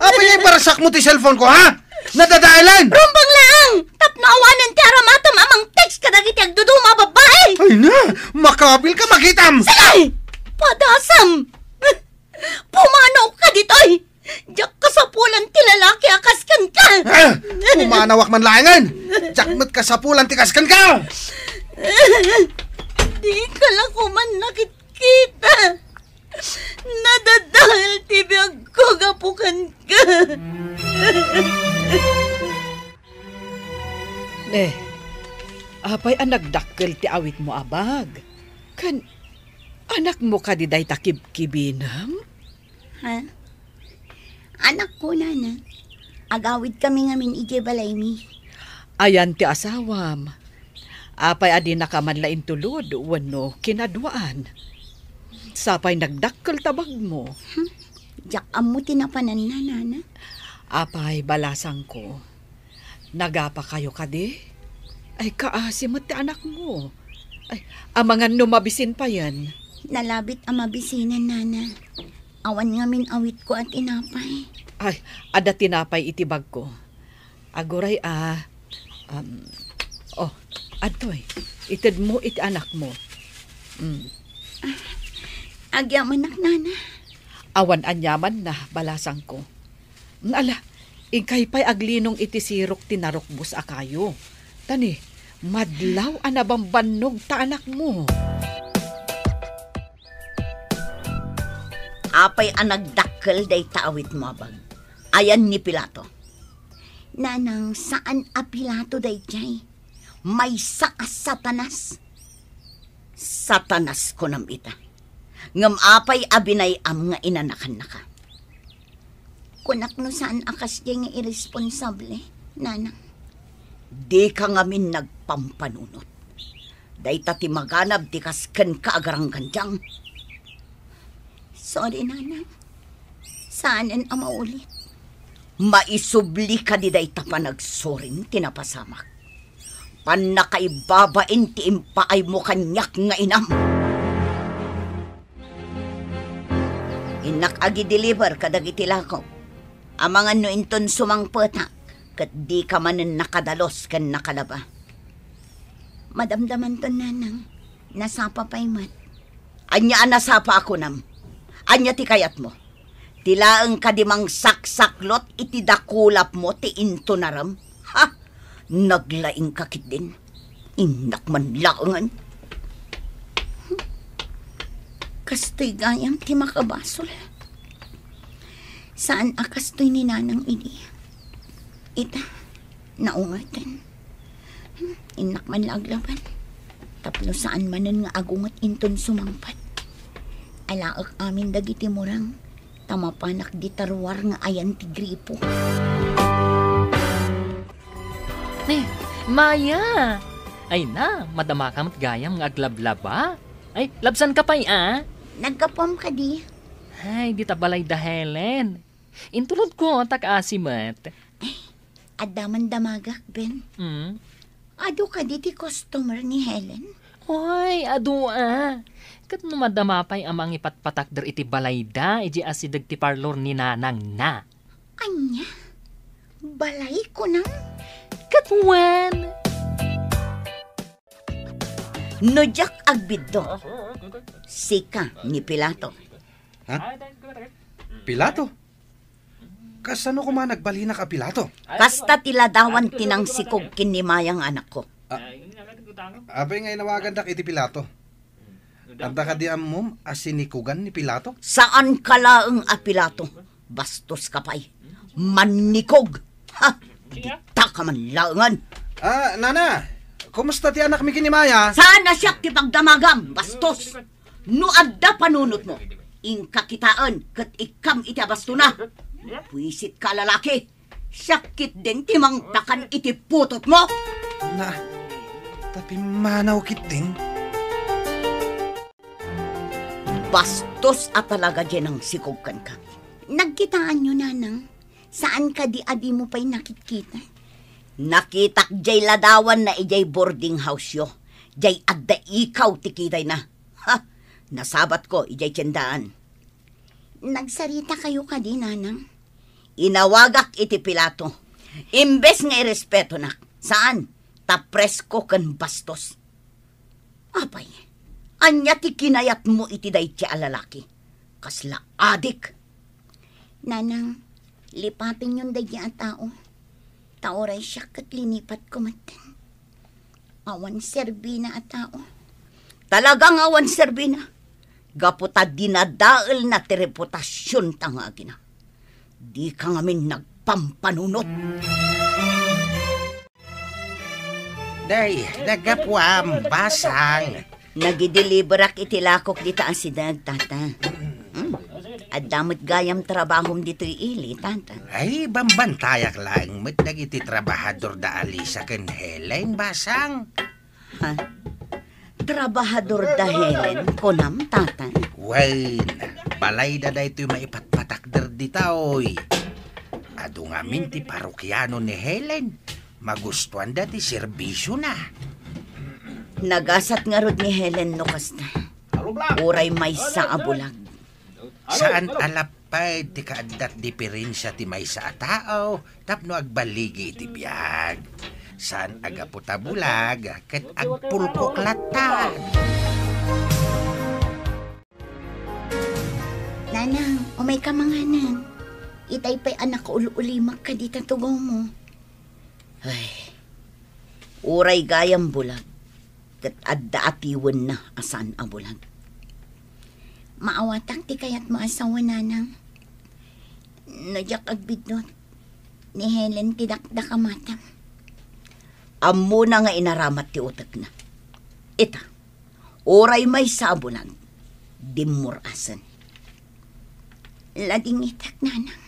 Apay nga ibarasakmo ti cellphone ko, ha? Nadadaelan! Rumbeng laeng! Tapno awanen ti aramatem a mang-text kadagiti agduduma a babbai! Ay na! Makabil ka, makitam! Sige! Padasam! Pumanaw ka ditoy! Diak kasapulan ti lalaki a kas kenka! Ah! Pumanawak man laengen! Diak met kasapulan ti kas kenka! Di ka la koma nakitkita! Nadadael ti biagko gapu kenka! Ne, apay a nagdakkel ti awitmo a bag? Ken anakmo kadi dayta kibkibinem? Ha? Anakko, nana. Agawidkami ngamin idiay balaymi. Ayan ti asawam. Apay a dinaka man la intulod wenno kinaduaan? Sapay nagdakkel ta bagmo. Hmm? Diak ammo ti napananna, nana. Apay, balasangko. Nagapakayo kadi? Ay, kaasi met ti anakmo. Ay, amangan no mabisin payen. Nalabit a mabisinan, nana. Awan ngamin awitko a tinapay. Ay, adda tinapay iti bagko. Aguray a, um, oh, adtoy, itedmo iti anakmo. Mm. Agyamanak, nana. Awan aniamanna, balasangko. Mm, ala, inkay pay aglinong iti sirok ti narukbos a kayo. Tani, madlaw a nabambannog ta anakmo. Apay a nagdakkel dayta awitmo a bag? Ayan ni Pilato? Nanang, saan a Pilato daydiay. Maysa a Satanas. Satanas kunam ita. Ngem apay a binay-am nga inanakannaka? Kunak no saan a kasdiay nga irresponsable, nanang. Dika ngamin nagpampanunot. Dayta ti maganab ti kas kenka a garanggandiang. Sorry, nanang. Saanen a maulit. Maisubli kadi dayta panagsorim ti napasamak. Pannakaibabain ti impaaymo kaniak nga inam. Innak agi-deliver kadagiti lakok. Amangan no inton sumangpetak, ket dika manen nakadalus ken nakalaba. Madamdamanton, nanang. Nasapa pay met. Ania a nasapa a kunam? Ania ti kayatmo? Ti laeng kadi mangsaksaklot iti dakulapmo ti intunarem? Ha? Naglaingka ketdin. Innak man laengen. Kastoy gayam ti makabasol. Saan a kastoy ni nanang idi. Ita, naungaten. Hmm, innak man la aglaban. Tapno saan manen nga agunget inton sumangpet. Alaek amin dagiti murang, ta mapanak dita ruar nga ayan ti gripo. Ne, Maya! Ay na, madamaka met gayam nga aglablaba. Ay, labsanka pay, a? Naggapuam kadi. Ay, dita balay da Helen. Intulodko, ta kaasi met. Ay, adda man damagak, Ben. Mm. Adu kadi ti customer ni Helen? Oy, adu a. Ket no madama pay a mangipatpatakder iti balayda, idiay asideg ti parlor ni nanangna. Ania? Balay kunam? Ket wen. No diak agbiddo, sika ni Pilato. Ha? Pilato? Kasano koma nagbalinak a Pilato? Kasta ti ladawan ti nangsikog ken ni Maya nga anakko. A-, apay nga inawagandak iti Pilato? Adda kadi ammom a sinikugan ni Pilato? Saanka laeng a Pilato. Bastoska pay. Mannikog. Ha? Dita ka man laengen. Ah, nana, kumusta ti anakmi ken ni Maya? Saan a siak ti pagdamagam, bastos? No adda panunotmo, inka kitaen ket ikkam iti abastona. Buisit ka, lalaki. Siak ketdin ti mangpakan iti putotmo. Na, ta pimmanaw ketdin. Bastos a talaga diay nangsikog kenka. Nagkitaanyo, nanang? Saan kadi a dimo pay nakitkita? Nakitak diay ladawanna idiay boarding house-yo. Diay adda ikaw ti kitayna. Ha! Nasabatko idiay tiendaan. Nagsarita kayo kadi, nanang? Inawagak iti Pilato. Imbes nga irespetonak, saan, ta presko ken bastos. Apay, ania ti kinayatmo iti daydi a lalaki? Kasla adik. Nanang, lipatenyon daydi a tao. Ta uray siak ket linipatko metten. Awan serbina a tao. Talaga nga awan serbina. Gapu ta dinadaelna ti reputasionta nga agina. Dika ngamin nagpampanunot. Day, naggapuam, basang. Nagideliverak iti lakok dita a sideg, tata. Hmm. Adda met gayam trabahom ditoy ili, tata. Ay, bambantayak laeng met dagiti trabahador da Alisa ken Helen, basang. Ha? Trabahador da Helen, kunam, tata? Wen, balayda daytoy maipatpatakder dita, oy. Adu ngamin ti parokiano ni Helen. Magustuanda ti serbisiona. Nagasat ngarud ni Helen no kasta. Uray maysa a bulag. Saan a lapad ti kaaddat diferensia ti maysa a tao tapno agbaligi iti biag. Saan a gapu ta bulag ket agpulkok latta. Nanang, umayka manganen. Itay pay a nakaul-ulimak kadita tugawmo. Ay, uray gayam bulag, ket adda atiwenna a saan a bulag. Maawatak ti kayatmo a sawen, nanang. No diak agbiddut, ni Helen ti dakdakamatam. Ammona nga inaramat ti utekna. Ita, uray maysa a bulag, dimmur-asen. Ladingitak, nanang.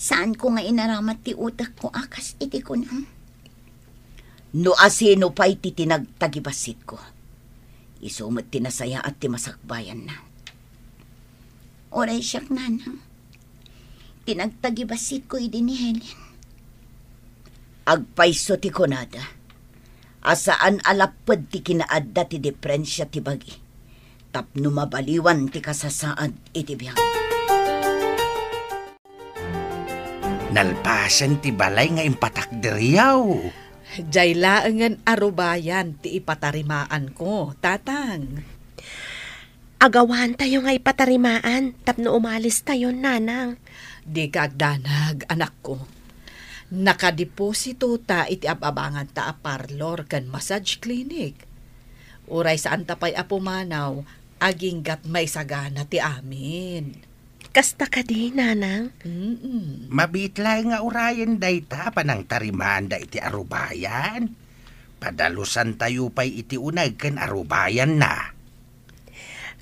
Saanko nga inaramat ti utekko a kas iti kunam. No asino pay ti tinagtagibasitko, isu met ti nasayaat ti masakbayanna. Uray siak, nanang. Tinagtagibasitko idi ni Helen. Agpayso ti kunada a saan a lapped ti kinaadda ti diferensia ti bagi tapno mabaliwan ti kasasaad iti biag. Nalpasen ti balay nga impatakderyaw. Jay laengen a rubayan ti ipatarimaanko, Tatang. Agawantayo nga ipatarimaan tapno umalistayon, nanang. Dika agdanag, anakko. Nakadeposito ta iti ab-abanganta a parlor ken massage clinic. Uray saanta pay a pumanaw, aginggat maisagana ti amin. Kasta kadi, nanang? Mm-mm. Mabiit laeng nga urayen dayta a panangtarimaanda iti arubayan. Padalusantayo pay iti uneg ken arubayanna.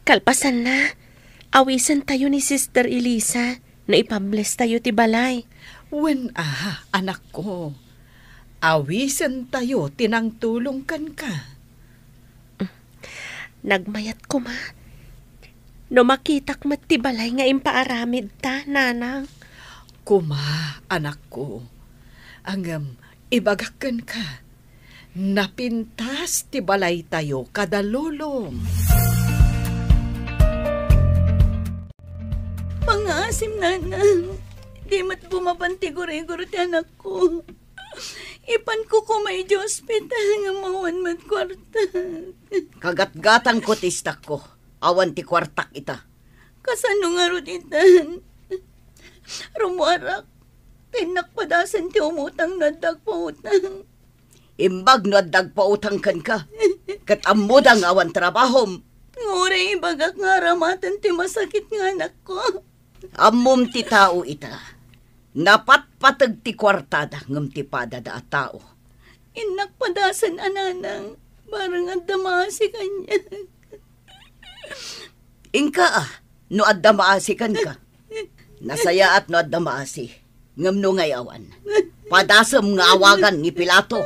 Kalpasanna, awisentayo ni Sister Elisa no ipablestayo ti balay. Wen a, anakko. Awisentayo ti nangtulong kenka. Nagmayat koma no makitak met ti balay nga impaaramidta, nanang. Koma, anakko. Ngem, ibagak kenka, napintas ti balaytayo kada lulong. Pangngaasim, nanang. Di met bumaban ti gurigor ti anakko. Ipanko koma idiay ospital ngem awan met kuarta. Kagatgatangko ti istakko. Awan ti kuartak ita. Kasano ngarud itan? Rummuarak. Innak padasen ti umutang no adda agpautang. Imbag no adda agpautang kenka. Ket ammoda nga awan trabahom. Nga uray ibagak nga aramaten ti masakit nga anakko. Ammom ti tao ita. Napatpateg ti kuartada ngem ti padada a tao. Innak padasen a nanang, bareng adda maasi kaniak. Inka a, no adda maasi kenka. Nasayaat no adda maasi, ngem no ngay-awan, padasem nga awagan ni Pilato.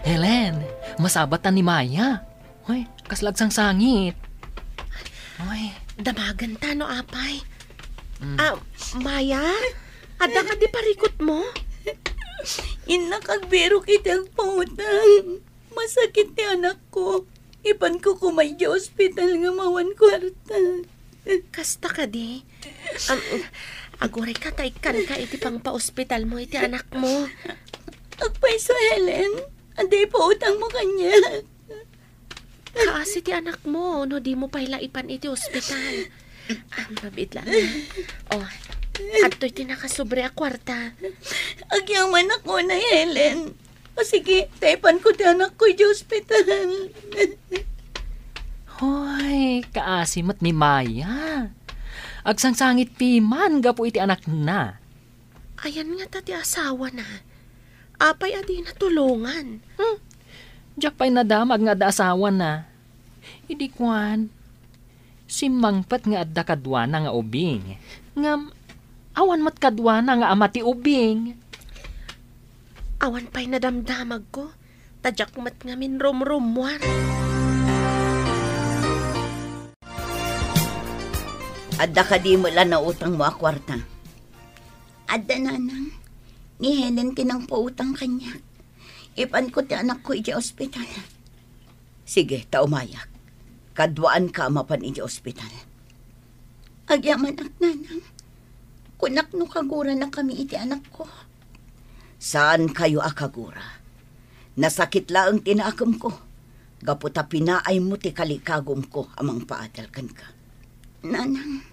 Helen, masabat ta ni Maya. Hoy, kasla agsangsangit. Hoy. Damagen ta no apay. Mm. Ah, Maya? Adda kadi parikutmo? Innak agbirok iti agpautang. Masakit ti anakko. Ipanko koma idiay ospital ngem awan kuarta. Kasta kadi? Am, agurayka ta ikkanka iti pangpaospitalmo iti anakmo. Agpayso, Helen. Adi pautangmo kaniak. Kaasi ti anakmo no dimo pay la ipan iti ospital. Am, mabiit laeng. O, adtoy ti nakasobra a kuarta. Agyamanak unay, Helen. O sige, ta ipanko ti anakko idiay ospital. Hoy, kaasi met ni Maya. Agsangsangit piman gapu iti anakna. Ayan ngata ti asawana. Apay a dina tulongan? Hmm? Diak pay nadamag nga adda asawana. Idi kuan, simmangpet nga adda kaduana nga ubing. Ngem, awan met kaduana nga ama ti ubing. Awan pay nadamdamagko, ta diak met ngamin rumrummuar. Adda kadi met la nautangmo a kuarta? Adda, nanang. Ni Helen ti nangpautang kaniak. Ipanko ti anakko idiay ospital. Sige, ta umayak. Kaduaanka a mapan idiay ospital. Agyamanak, nanang. Kunak no kaguranakami iti anakko. Saankayo a kagura. Nasakit laeng ti nakemko, gapu ta pinaaymo ti kalikagumko a mangpaadal kenka. Nanang,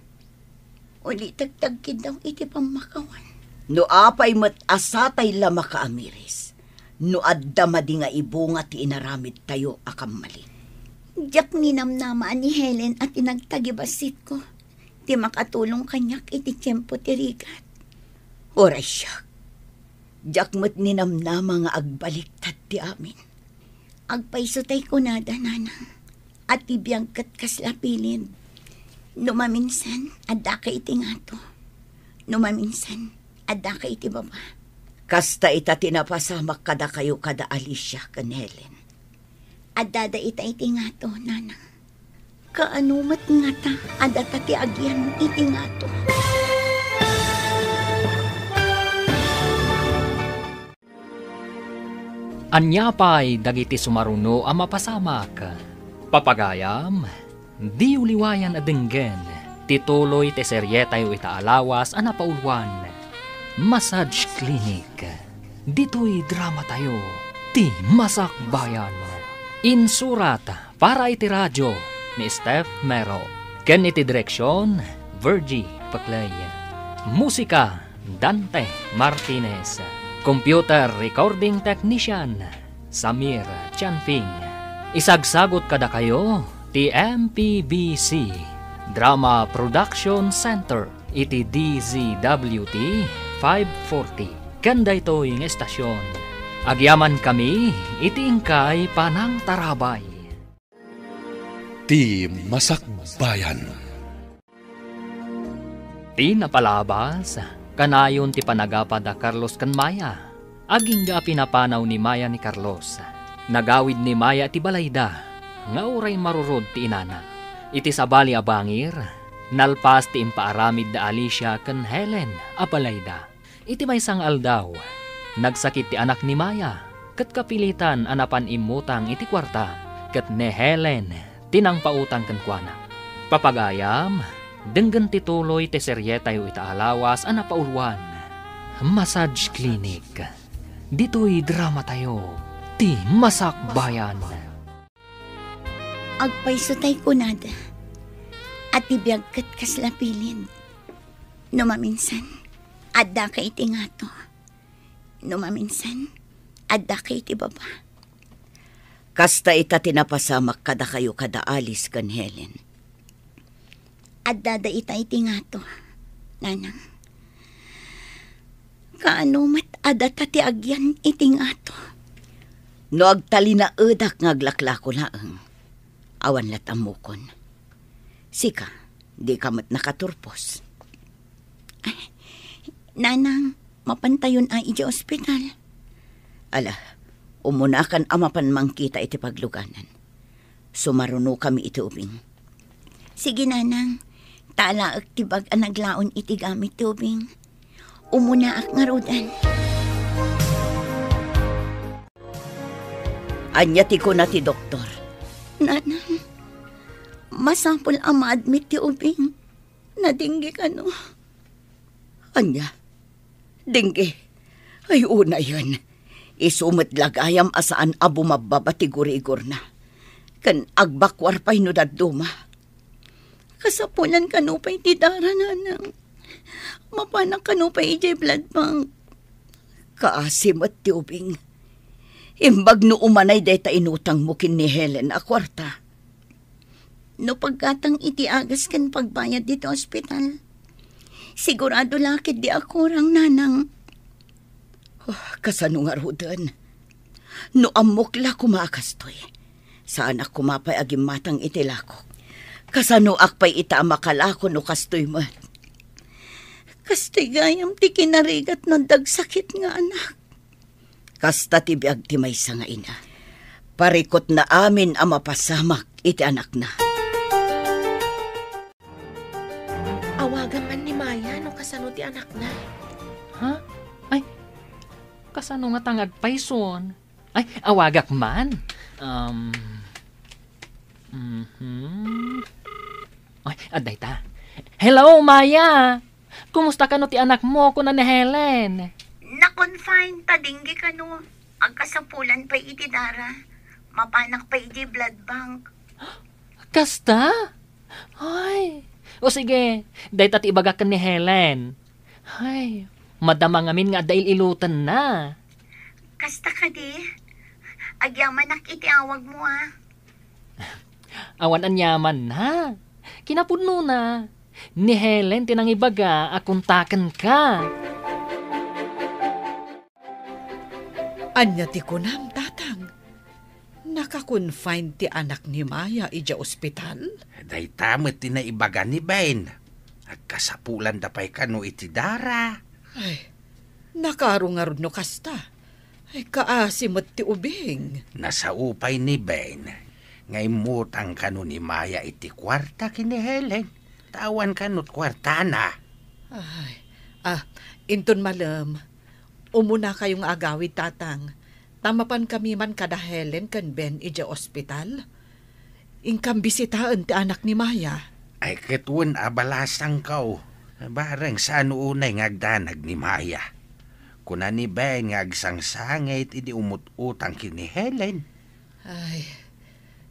ulitek ti agkiddaw iti pammakawan. No apay met a satay la makaamiris, no adda madi nga ibunga ti inaramidtayo a kammalin. Diak ninamnama a ni Helen a ti nagtagibassitko ti makatulong kaniak iti tiempo ti rigat. Uray siak, diak met ninamnama nga agbaliktad ti amin. Agpayso tay kunada, nanang, a ti biag ket kasla pilin. No maminsan, addaka iti ngato. No maminsan, addaka iti baba. Kasta ita ti napasamak kadakayo kada Alicia ken Helen. Addada ita iti ngato, nanang. Kaano met ngata a data ti agian iti ngato? Ania pay dagiti sumaruno a mapasamak? Papagayam, diyo liwayan a denggen ti tuloy ti serietayo ita a lawas a napauluan, Massage Clinic. Ditoy dramatayo, ti Masakbayan. Insurat para iti radio ni Steph Mero, ken iti direksion, Virgie Paclay. Musika, Dante Martinez. Computer recording technician, Samir Chanping. Isagsagut kadakayo ti M P B C Drama Production Center iti D Z W T five forty. Ken daytoy nga estasion, agyamankami iti inkay panangtarabay. Ti Masakbayan. Ti napalabas, kanayon ti panagapa da Carlos ken Maya. Agingga a pinapanaw ni Maya ni Carlos. Nagawid ni Maya ti balayda, nga uray marurod ti inana. Iti sabali a bangir, nalpas ti impaaramid da Alicia ken Helen a balayda. Iti maysa nga aldaw, nagsakit ti anak ni Maya, ket kapilitan a napan immutang iti kuarta, ket ni Helen ti nangpautang kenkuana. Papagayam, denggen ti tuloy ti serietayo ita a lawas a napauluan, Massage Clinic. Ditoy dramatayo, ti Masakbayan. Agpayso tay kunada, a ti biag ket kasla pilin. No maminsan, addaka iti ngato. No maminsan, addaka iti baba. Kasta ita ti napasamak kadakayo kada Alice ken Helen. Addada ita iti ngato, nanang. Kaano met a data ti agian iti ngato? No agtalinaedak nga aglaklako laeng, awan lat ammokon. Sika, dika met nakaturpos. Ay, nanang, mapantayon a idiay ospital. Ala, umunakan a mapan mangkita iti pagluganan. Sumarunokami iti ubing. Sige, nanang. Ta alaek ti bag a naglaon iti gamit ti ubing. Umunaak ngaruden. Ania ti kuna ti doktor? Nanang, masapul a ma-admit ti ubing. Nadingge kano? Ania? Dingge? Ay, unayen. Isu met la gayam a saan a bumabbaba ti gurigorna. Ken agbakuar pay no dadduma. Kasapulan kano pay ti dara, nanang. Mapanak kano pay idiay blood bank. Kaasi met ti ubing. Imbag no umanay dayta inutangmo ken ni Helen a kuarta. No paggatang iti agas ken pagbayad ditoy ospital, sigurado la ketdi a kurang, nanang. Oh, kasano ngaruden? No ammok la koma a kastoy, saanak koma pay a gimmatang iti lakok. Kasanoak pay ita a makalako no kastoy met? Kastoy gayam ti kinarigat no adda agsakit nga anak. Kasta ti biag ti maysa nga ina. Parikutna amin a mapasamak iti anakna. Awagam man ni Maya no kasano ti anakna. Ha? Ay, kasano ngata nga agpayson? Ay, awagak man. Um, mhm. Ay, adda ita. Hello, Maya! Kumusta kano ti anakmo, kuna ni Helen? Na-confine ta dingge kano. Agkasapulan pay iti dara. Mapanak pay iti blood bank. Kasta? Ay, o sige, dayta ti ibagak ken ni Helen. Ay, madama ngamin nga adda il-ilotenna. Kasta kadi? Agyamanak iti awagmo, a. Awan aniamanna. Kinapudnona, ni Helen ti nangibaga a kontakenka. Ania ti kunam, Tatang? Naka-confine ti anak ni Maya idiay ospital? Dayta met ti naibaga ni Ben. Agkasapulanda pay kano iti dara. Ay, nakaro ngarud no kasta. Ay, kaasi met ti ubing. Nasao pay ni Ben nga immutang kano ni Maya iti kuarta ken ni Helen. Ta awan kano ti kuartana. Ay, ah, inton malem, umunakayo nga agawid, Tatang, ta mapankami man kada Helen ken Ben idiay ospital. Inkam bisitaen ti anak ni Maya. Ay, ket wen a balasangko. Bareng saan unay nga agdanag ni Maya. Kuna ni Ben nga agsangsangit idi umut-utang ken ni Helen. Ay,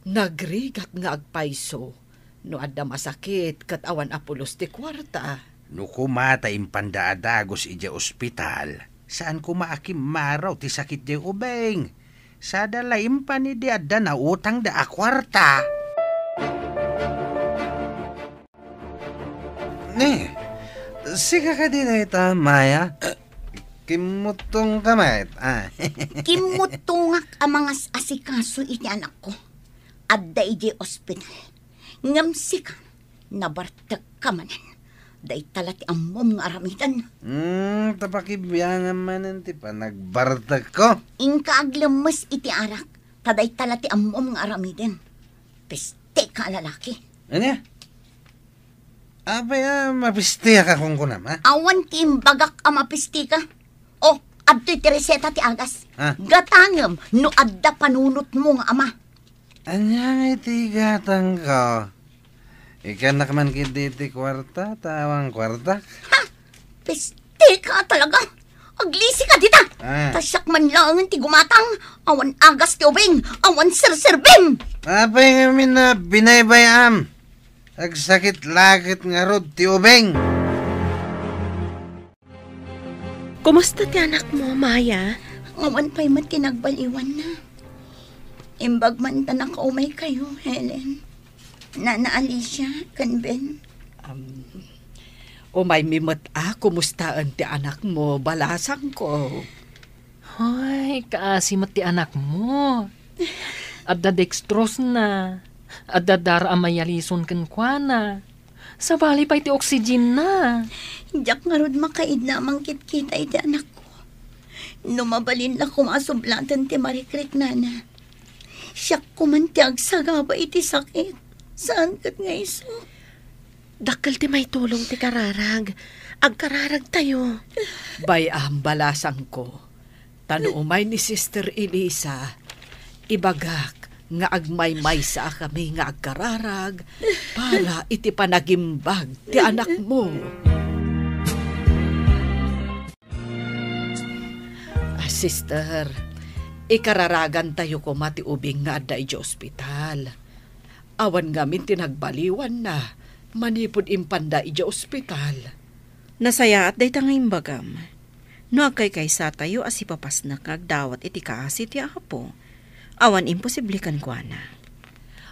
nagrigat nga agpayso. No adda masakit ket awan a pulos ti kuarta. No koma ta impanda a dagus idiay ospital, saan koma a kimmaro ti sakit diay ubing. Sada la impan idi adda nautangda a kuarta. Ne, sika kadi dayta, Maya? Kimmuttongka met, a. Kimmuttongak a mangas-asikaso iti anakko. Adda idiay ospital. Ngem sika, nabartekka manen. Dayta la ti ammom nga aramiden. Hmm, ta pakibiangam manen ti panagbartekko. Inka aglemmes iti arak, ta dayta la ti ammom nga aramiden. Pesteka a lalaki. Ania? Apay a mapesteka kunkunam, a? Awan ti imbagak a mapesteka. O, adtoy ti reseta ti agas. A? Gatangem no adda panunotmo nga ama. Ania ngay ti igatangko? Ikkannak man ketdi ti kuarta, ta awan kuartak. Ha? Pesteka talaga! Aglisika dita! A. Ta siak man laengen ti gumatang, awan agas ti ubing, awan serserbim! Apay ngamin a binaybay-am? Agsakit la ket ngarud ti ubing. Kumusta ti anakmo, Maya? Awan pay met ti nagbaliwanna. Imbag man ta nakaumaykayo, Helen. Nana Alicia, ken Ben. Um, umaymi met a kumustaen ti anakmo, balasangko. Hoy, kaasi met ti anakmo. Adda dextrose-na. Adda dara a mayalison kenkuana. Sabali pay ti oxygen-na. Diak ngarud makaidna a mangkitkita iti anakko. No mabalin la koma a sublaten ti marikriknana. Siak koman ti agsagaba iti sakit. Saan ket nga isu? Dakkel ti maitulong ti kararag. Agkararagtayo. Bay-am, balasangko. Ta no umay ni Sister Elisa, ibagak nga agmaymaysa a kami nga agkararag para iti panagimbag ti anakmo. Ah, sister, ikararagantayo koma ti ubing nga adda idiay ospital. Awan ngamin ti nagbaliwanna manipud impanda idiay ospital. Nasayaat dayta nga imbagam. No agkaykaysatayo a sipapasnek nga agdawat iti kaasi ti Apo, awan imposible kenkuana.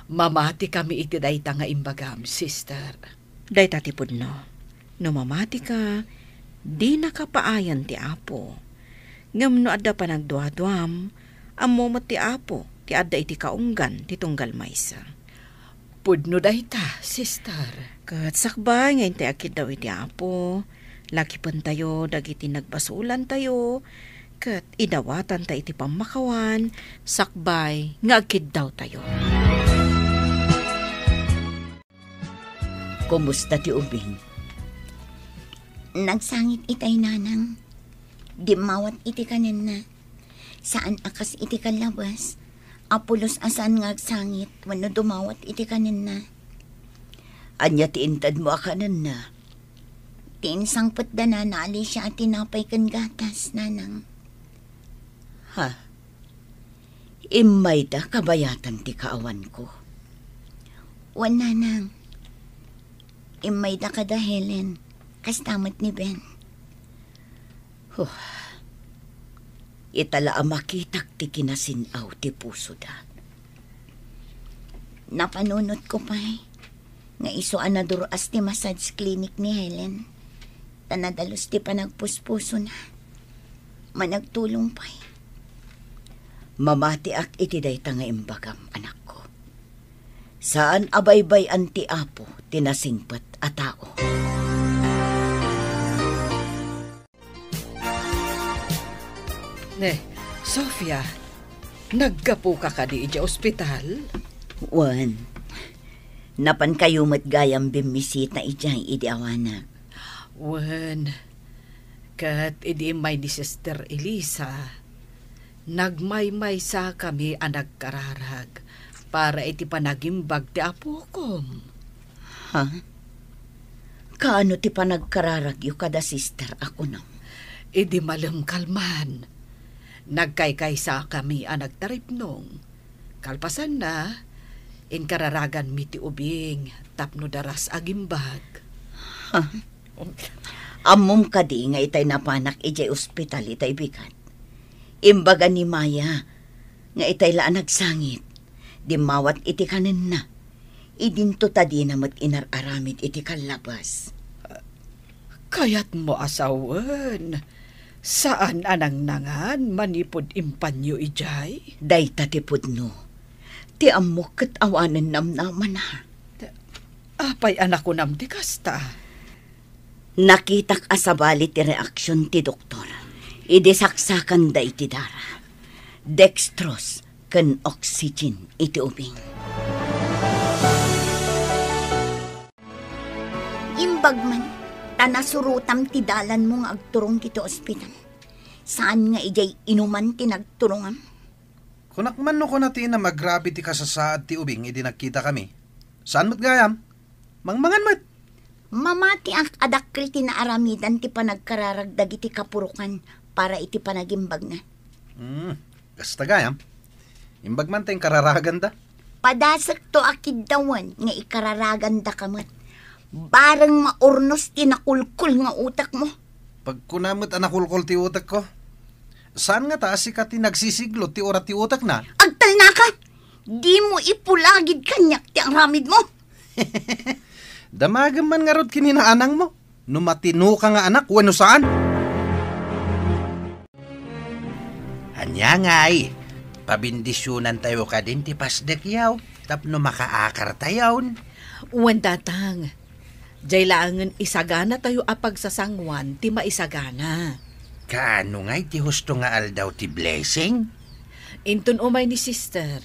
Mamati kami iti dayta nga imbagam, sister. Dayta ti pudno. No mamatika, dinaka paayan ti Apo. Ngem no adda panagduaduam, ammo met ti Apo ti adda iti kaunggan ti tunggal maysa. Pudno dayta, sister. Ket sakbay nga intay agkiddaw iti Apo, lakipentayo dagiti nagbasolantayo, ket idawatanta iti pammakawan, sakbay nga agkiddawtayo. Kumusta ti ubing? Nagsangit itay, nanang. Dimmawat iti kanenna. Saan a kas iti kallabas a pulos a saan nga agsangit wenno dumawat iti kanenna. Ania ti intedmo a kanenna? Ti insangpet da Nana Alicia a tinapay ken gatas, nanang. Ha? Immayda kabayatan ti kaawanko? Wen, nanang. Immayda kada Helen, kasta met ni Ben. Huh. Ita la a makitak ti kinasin-aw ti pusoda. Napanunotko pay nga isu a nadur-as ti massage clinic ni Helen, ta nadalus ti panagpuspusona. Managtulong pay. Mamatiak iti dayta nga imbagam, anakko. Saan a baybay-an ti Apo ti nasingpet a tao. Ne, Sofia, naggapuka kadi idiay ospital? Wen, napankayo met gayam bimmisita idiay idi awanak. Wen, ket idi immay ni Sister Elisa, nagmaymaysa kami a nagkararag para iti panagimbag ti apokom. Ha? Kaano ti panagkararagyo kada sister a kunam? Idi malem kalman, nagkaykaysa kami a nagtaripnong. Kalpasanna, inkararaganmi ti ubing tapno daras agimbag. Ha? Ammom kadi nga itay napanak idiay ospital itay bigat? Imbaga ni Maya nga itay la a nagsangit, dimmawat iti kanenna. Idinto ta dina met inar-aramid iti kallabas. Kayatmo a sawen, saan a nangnangan manipud impanyo idiay? Dayta ti pudno. Ti ammok ket awanen namnamana. Apay a nakunam ti kasta? Nakitak a sabali ti reaksion ti doktor idi saksakanda iti dara, dextrose ken oxygen iti ubing. Imbag man, ta nasurotam ti dalanmo nga agturong ditoy ospital. Saan nga idiay inuman ti nagturongam? Kunak man no kuna ti inam a grabe ti kasasaad ti ubing idi nagkitakami. Saan met gayam? Mangmangan met. Mamatiak a dakkel ti naaramidan ti panagkararag dagiti kapurokan para iti panagimbagna. Hmm, kasta gayam. Imbag man ta inkararaganda. Padasekto a kiddawen nga ikararagandaka met. Bareng maurnos ti nakulkol nga utekmo. Pagkuna met a nakulkol ti utekko. Saan ngata a sika ti nagsisiglo ti urat ti utekna? Agtalnaka! Dimo ipulagid kaniak ti aramidmo. Damagem man ngarud ken ni nanangmo, no matinoka nga anak wenno saan. Ania ngay, pabendisionantayo kadin ti pasdekyo tapno makaakartayon. Wen, Tatang, diay laengen isaganatayo a pagsasanguan ti maisagana. Kaano ngay ti husto nga aldaw ti blessing? Inton umay ni Sister,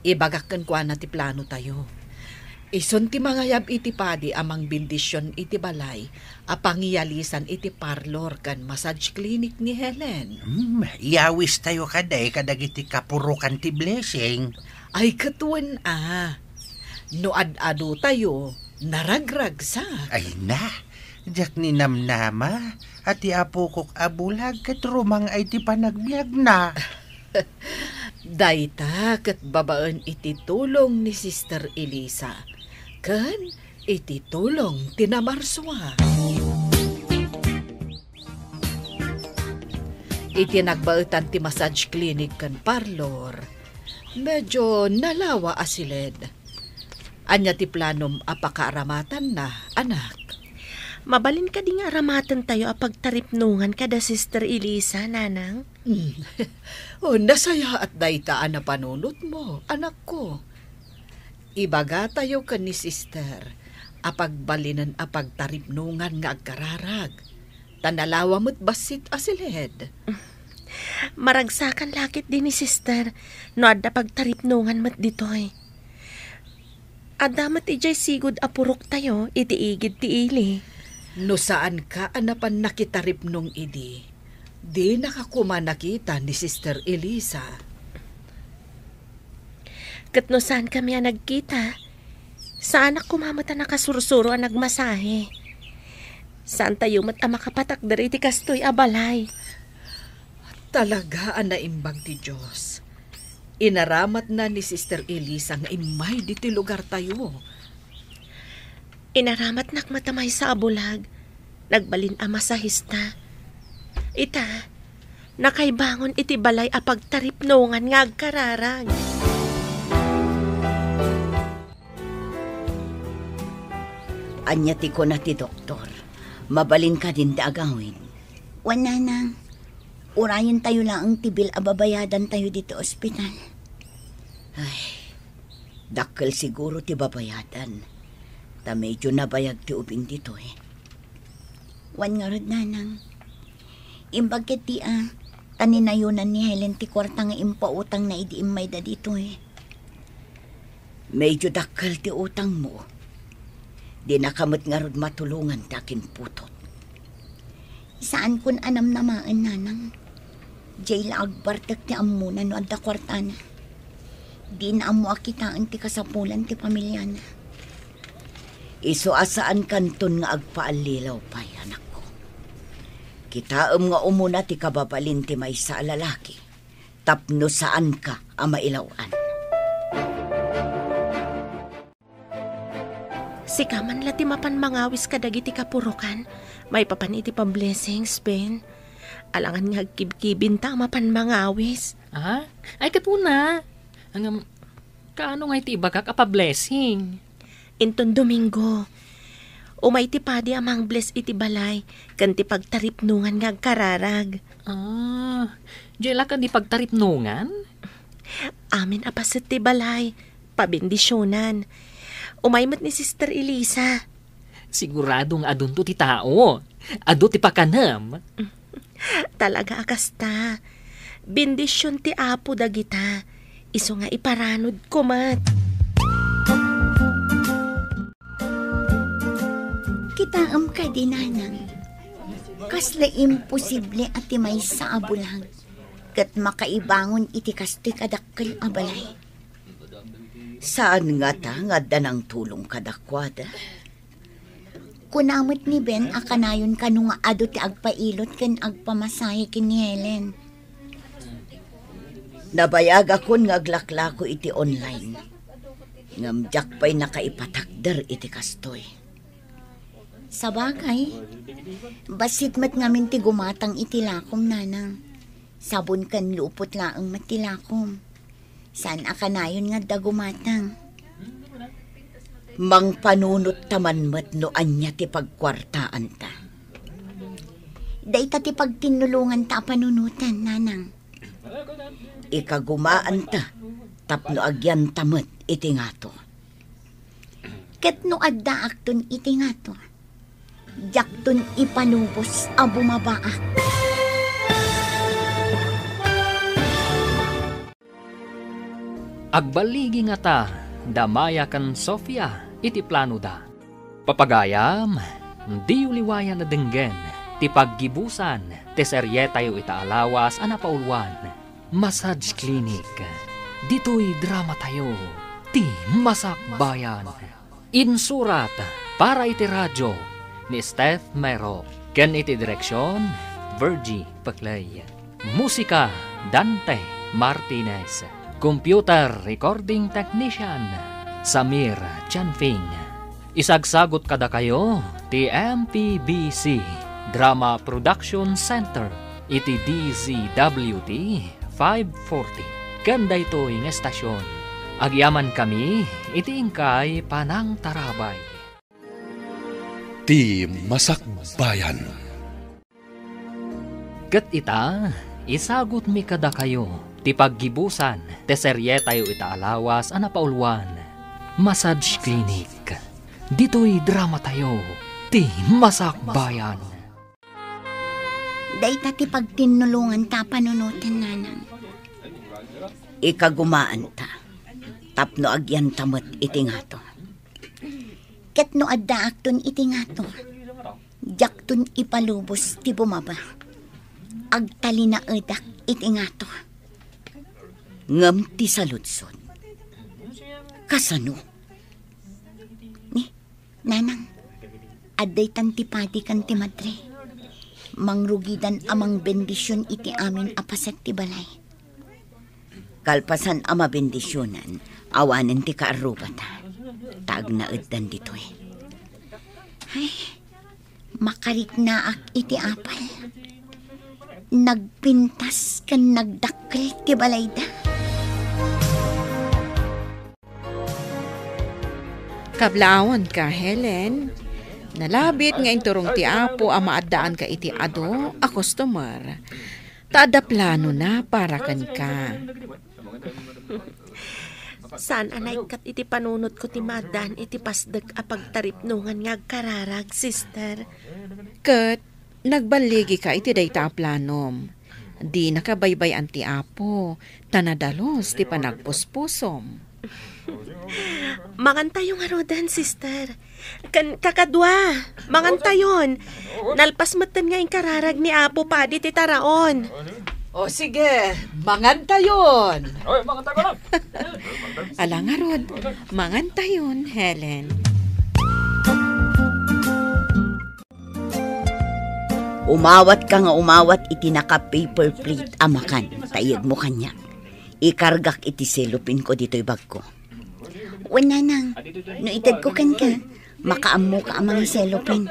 ibagak kenkuana ti planotayo. Isun ti mangayab iti padi a mangbendision iti balay a pangiyalisan iti parlor ken massage clinic ni Helen. Hmm, iyawistayo kadi kadagiti kapurokan ti blessing. Ay, ket wen a. No ad-adutayo, naragragsak. Ay na, diak ninamnama a ti apokok a bulag ket rumang-ay ti panagbiagna. Dayta ket babaen iti tulong ni Sister Elisa ken iti tulong ti namarsua. Iti nagbaetan ti massage clinic ken parlor, medyo nalawa a siled. Ania ti planom a pakaaramatanna, anak? Mabalin kadi nga aramatentayo a pagtaripnongan kada Sister Elisa, Nanang? Hmm. O, nasayaat dayta a napanunotmo, anakko. Ibagatayo ken ni Sister a pagbalinen a pagtaripnongan nga agkararag, ta nalawa met bassit a siled. Maragsakan la ketdi ni Sister no adda pagtaripnongan met ditoy. Adda met idiay sigud a puroktayo iti igid ti ili. No saanka a napan nakitaripnong idi, dinaka koma nakita ni Sister Elisa. Ket no saankami a nagkita, saanak koma met a nakasursuro a nagmasahe. Saantayo met a makapatakder iti kastoy a balay. Talaga a naimbag ti Dios. Inaramatna ni Sister Elisa nga immay ditoy lugartayo. Inaramatnak met a maysa a bulag. Nagbalin a masahista. Ita, nakaibangon iti balay a pagtaripnongan nga agkararag. Ania ti kuna ti doktor? Mabalin kadin ti agawid? Wen, Nanang. Urayentayo laeng ti bill a babayadantayo ditoy ospital. Ay, dakkel siguro ti babayadan. Ta medyo nabayag ti ubing ditoy. Wen ngarud, Nanang. Imbag ketdi a, ta ninayonan ni Helen ti kuarta nga impautangna idi immayda ditoy. Medyo dakkel ti utangmo. Dinaka met ngarud matulongan ti akinputot. Saankon a namnamaen, Nanang. Diay la agbartek ti ammona no adda kuartana. Dina ammo a kitaen ti kasapulan ti pamiliana. Isu a saankanton nga agpaallilaw pay, anakko. Kitaem nga umuna ti kababalin ti maysa a lalaki tapno saanka a mailaw-an. Sika man la ti mapan mangawis kadagiti kapurokan maipapan iti pa-blessings, Ben. Alangan nga agkibkibinta a mapan mangawis. Ah? Ay, ket una. Ngem, kaano nga iti ibagak a pa-blessing? Inton Domingo, umay ti padi a mang-bless iti balay ken ti pagtaripnongan nga agkararag. Ah, diay la kadi pagtaripnongan? Amin a paset ti balay, pabendisionan. Umay met ni Sister Elisa. Sigurado nga adunto ti tao. Adu ti pakanem. Talaga a kasta. Bendision ti Apo dagita. Isu nga iparanudko met. Kitaem kadi, Nanang. Kasla imposible a ti maysa a bulag ket makaibangon iti kastoy kadakkel a balay. Saan ngata nga adda nangtulong kadakuada? Kuna met ni Ben a kanayon kano nga adu ti agpailot ken agpamasahe ken ni Helen. Nabayagakon nga aglaklako iti online, ngem diak pay nakaipatakder iti kastoy. Sabagay, bassit met ngamin ti gumatang iti lakom, Nanang. Sabon ken lupot laeng met ti lakom. Saan a kanayon nga adda gumatang. Mangpanunot ta man met no ania ti pagkuartaanta. Dayta ti pagtinnulonganta a panunotan, Nanang. Ikagumaanta tapno agyanta met iti ngato. Ket no addaakton iti ngato, diakton ipanubos a bumabaak. Agballigi ngata da Maya ken Sofia iti planoda. Papagayam, diyo liwayan a denggen ti paggibusan ti serietayo ita a lawas a napauluan, Massage Clinic. Ditoy dramatayo, ti Masakbayan. Insurat para iti radio ni Steph Mero, ken iti direksion, Virgie Peclay. Musika, Dante Martinez. Computer recording technician, Samir Chanfing. Isagsagot kadakayo ti M P B C Drama Production Center iti D Z W T five forty. Ken daytoy nga estasion, agyamankami iti inkay panangtarabay. Ti Masakbayan. Ket ita, isagutmi kadakayo ti paggibusan ti serietayo ita a lawas a napauluan, Massage Clinic. Ditoy dramatayo, ti Masakbayan. Dayta ti pagtinnulonganta a panunoten, nanang. Ikagumaanta, tapno agyanta met iti ngato. Ket no addaakton iti ngato, diakton ipalubos ti bumaba. Agtalinaedak iti ngato. Ngem ti saludsod, kasano? Ni, nanang, adda itan ti padi ken ti madre. Mangrugidan a mangbendision iti amin a paset ti balay. Kalpasan a mabendisionan, awanen ti kaarrubata, ta agnaeddan ditoy. Ay, makariknaak iti apal. Nagpintas ken nagdakkel ti balayda. Kablaawanka, Helen. Nalabit nga inturong ti Apo a maaddaanka iti adu a customer. Ta adda planona para kenka. Saan a naikkat iti panunotko ti maaddaan iti pasdek a pagtaripnongan nga agkararag, sister. Ket nagballigika iti dayta a planom. Dinaka baybay-an ti Apo, ta nadalus ti panagpuspusom. Mangantayo ngaruden, sister. Ken kakadua, mangantayon. Nalpas metten nga inkararag ni Apo Padi ti taraon. O sige, mangantayon. Ala ngarud, mangantayon, Helen. Umawatka nga umawat iti naka-paper plate a makan, ta iyegmo kaniak. Ikargak iti cellophane-ko ditoy bagko. Wen, nanang, no itedko kenka, makaammoka a mangi-cellophane.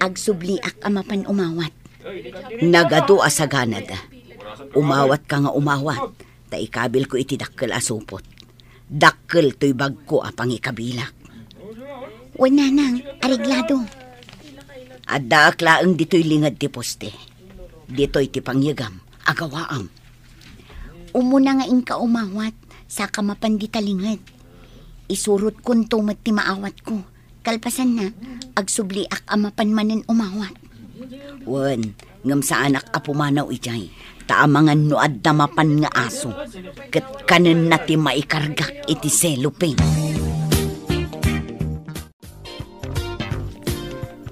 Agsubliak a mapan umawat. Nagadu a saganada. Umawatka nga umawat, ta ikabilko iti dakkel a supot. Dakkel toy bagko a pangikabilak. Wen, nanang, areglado. Addaak laeng ditoy linged ti poste. Ditoy ti pangyegam, agawaam. Umuna nga inka umawat, saka mapan dita linged. Isurotkonto met ti maawatko. Kalpasanna, agsubliak a mapan manen umawat. Wen, ngem saanak a pumanaw idiay, ta amangan no adda mapan nga aso, ket kanenna ti maikargak iti cellophane.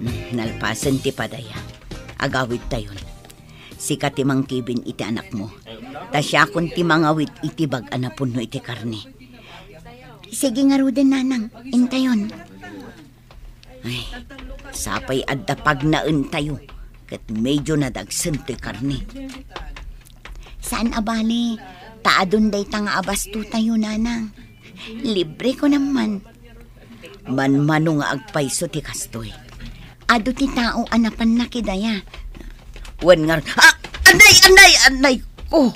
Hmm, nalpasen ti padaya. Agawidtayon. Sika ti mangkibin iti anakmo. Ta siakon ti mangawid iti bag a napunno iti karne. Sige ngaruden, nanang, intayon. Ay, sapay adda pagnaentayo, ket medyo nadagsen toy karne. Saan a bale, ta adun dayta nga abastotayo, nanang. Libre ko naman. Manmano nga agpayso ti kastoy. Adu ti tao a napanna kidaya. Wen ngar-, ah, anay, anay, anay ko!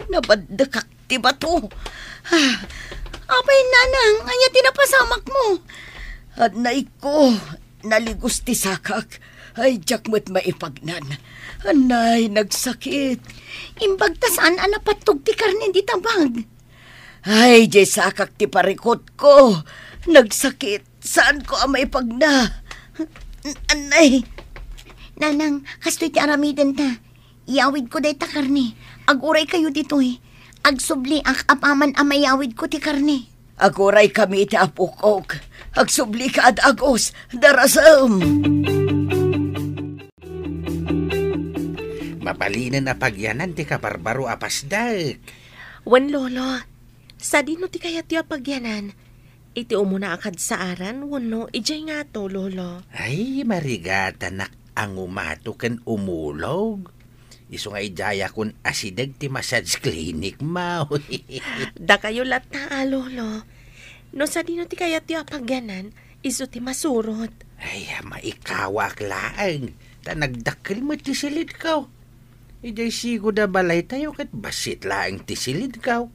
Nabaddekak ti bato. Ah, apay, nanang, ania ti napasamakmo? Anay ko, naligos ti sakak. Ay, diak met maipagnan. Anay, nagsakit. Imbag ta saan a napattog ti karne dita bag. Ay, diay sakak ti parikutko. Nagsakit. Saanko a maipagna. Anay. Nanang, kastoy ti aramidenta. Iyawidko dayta karne. Aguray kayo ditoy. Agsubliak apaman a mayawidko ti karne. Aguray kami iti apok. Agsubli ka, Adagos. Darasem. Mabalinen a pagyanan ti kabarbaro a pasdek. Wen, Lolo. Sadino ti kayatyo a pagyanan? Iti umuna a kadsaaran wenno idiay ngato, Lolo? Ay, marigatanak a ngumato ken umulog. Isu nga idiayakon asideg ti massage clinic, maw. Dakayo latta a, Lolo. No sadino ti kayatyo a pagyanan, isu ti masurot. Ay, maikawak laeng, ta nagdakkel met ti silidko. Idiay sigud a balaytayo ket bassit laeng ti silidko.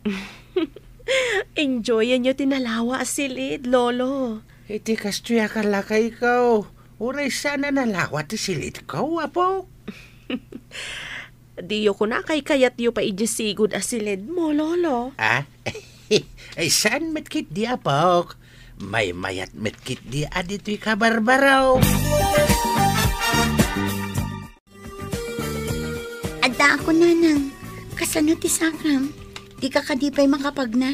Enjoyanyo ti nalawa a silid, Lolo. Iti kastoy a kalakayko, uray saan a nalawa ti silidko, apo. Diyo kuna a kaykayatyo pay idiay sigud a silidmo, Lolo. Ah? Ay, saan met ketdi, apok. Maymayat met ketdi a ditoy kabarbaro. Addaakon, nanang. Kasano ti sakam? Dika kadi pay makapagna?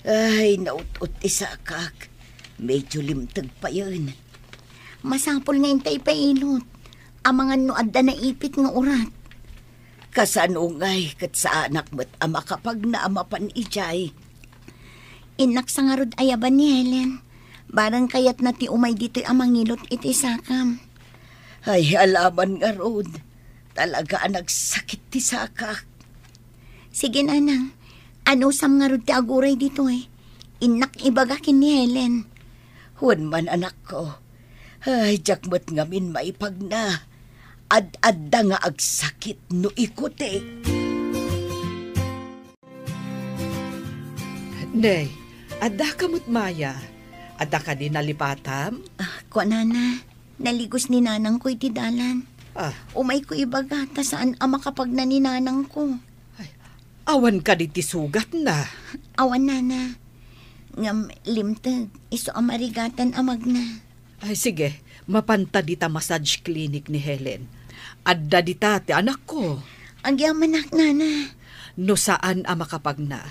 Ay, naut-ot ti sakak. Medyo limteg payen. Masapul nga inta ipailot. Amangan no adda naipit nga urat. Kasano ngay ket saanak met a makapagna a mapan idiay? Innak sa ngarud ayaban ni Helen. Bareng kayatna ti umay ditoy a mangilot iti sakam. Ay, alaman ngarud. Talaga a nagsakit ti sakak. Sige, nanang. Anusam ngarud ti aguray ditoy? Innak ibaga ken ni Helen. Wen man, anakko. Ay, diak met ngamin maipagna. Ad-adda nga agsakit no ikutik. Nay, adda ka met, Maya? Adda kadi nalipatam? Ah, kuanana, naligos ni nanangko iti dalan. Ah. Umayko ibaga, ta saan a makapagna ni nanangko. Ay, awan kadi ti sugatna? Awan, nana. Ngem limteg, isu a marigatan a magna. Ay, sige, mapanta dita massage clinic ni Helen. Adda dita ti anakko. Agyamanak, nana. No saan a makapagna,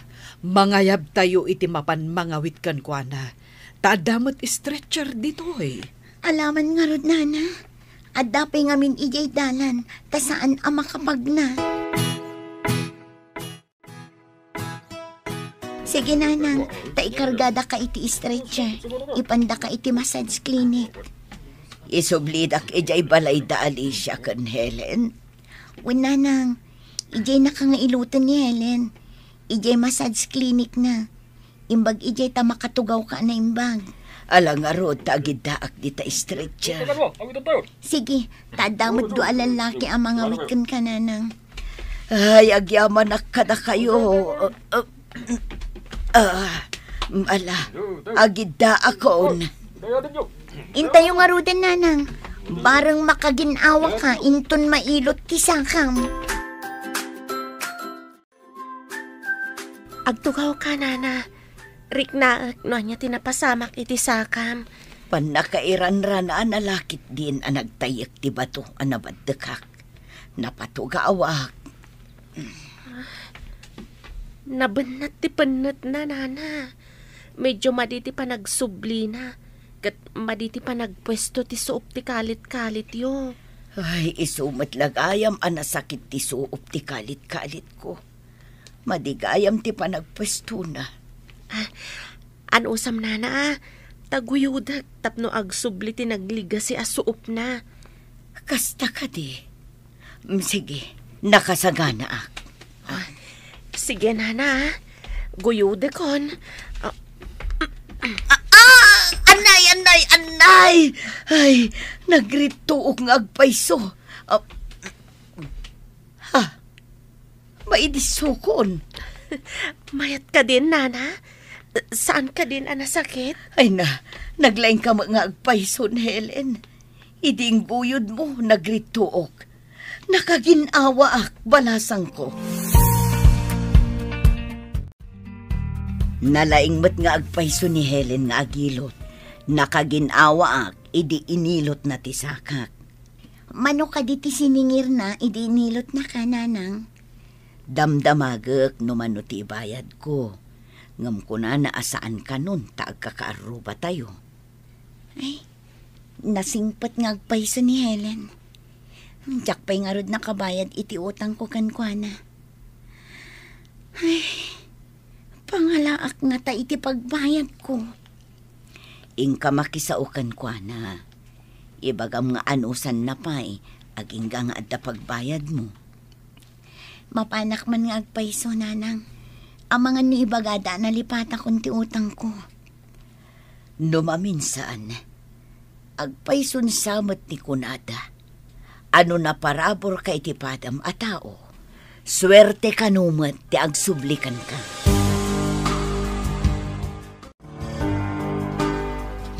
mangayabtayo iti mapan mangawit kenkuana. Ta adda met stretcher ditoy. Alaman ngarud, nana. Adda pay ngamin idiay dalan, ta saan a makapagna. Sige, nanang, ta ikargadaka iti stretcher. Ipandaka iti massage clinic. Isublidak idiay balay da Alicia ken Helen? Wen, nanang, idiay naka nga iloten ni Helen. Idiay massage clinic na. Imbag idiay ta makatugawka a naimbag. Ala ngarud ta agiddaak dita stretcher. Sige, ta adda met dua a lallaki a mangawit kenka, nanang. Ay, agyamanak kadakayo. Ah, ala, agiddaakon. Intayo ngaruden, nanang. Bareng makagin-awaka inton mailot ti sakam. Agtugawka, nana. Riknaek no ania ti napasamak iti sakam. Pannakairanranaanna la ketdin a nagtayyek ti bato a nabaddekak. Napatugawak. Nabennat ti pennetna, nana. Medio madi ti panagsublina, ket madi ti panagpuesto ti suop ti kalit-kalityo. Ay, isu met la gayam a nasakit ti suop ti kalit-kalitko. Madi gayam ti panagpuestona. Ah, anusam, nana, ah. Ta guyodek tapno agsubli ti nagligasi a suopna. Kasta kadi? Mm, sige, nakasaganaak. Ah, sige, nana, ah. Guyodekon. Ah, ah, ah! Anay, anay, anay! Ay, nagrittook nga agpayso. Ah, ha? Maidissokon. Mayat kadin, nana? Saan kadin a nasakit? Ay na, naglaing ka met nga agpayson, Helen. Idi ingguyod mo, nagrittook. Nakagin-awaak, balasangko. Nalaing met nga agpayso ni Helen nga agilot. Nakagin-awaak idi inilotna ti sakak. Mano kadi ti siningirna idi inilotnaka, nanang? Damdamagek no mano ti ibayadko. Ngem kunana a saan kanon ta agkakaarrubatayo. Ay, nasingpet nga agpayso ni Helen. Diak pay ngarud nakabayad iti utangko kenkuana. Ay, pangala- Ak ngata iti pagbayadko. Inka makisao kenkuana. Ibagam nga anusanna pay, agingga nga adda pagbayadmo. Mapanak man nga agpayso, nanang. Amangan no ibagada a nalipatakon ti utangko. No maminsan, agpayson sa met ti kunada, a no naparaburka iti padam a tao, suerte kano met ti agsubli kenka.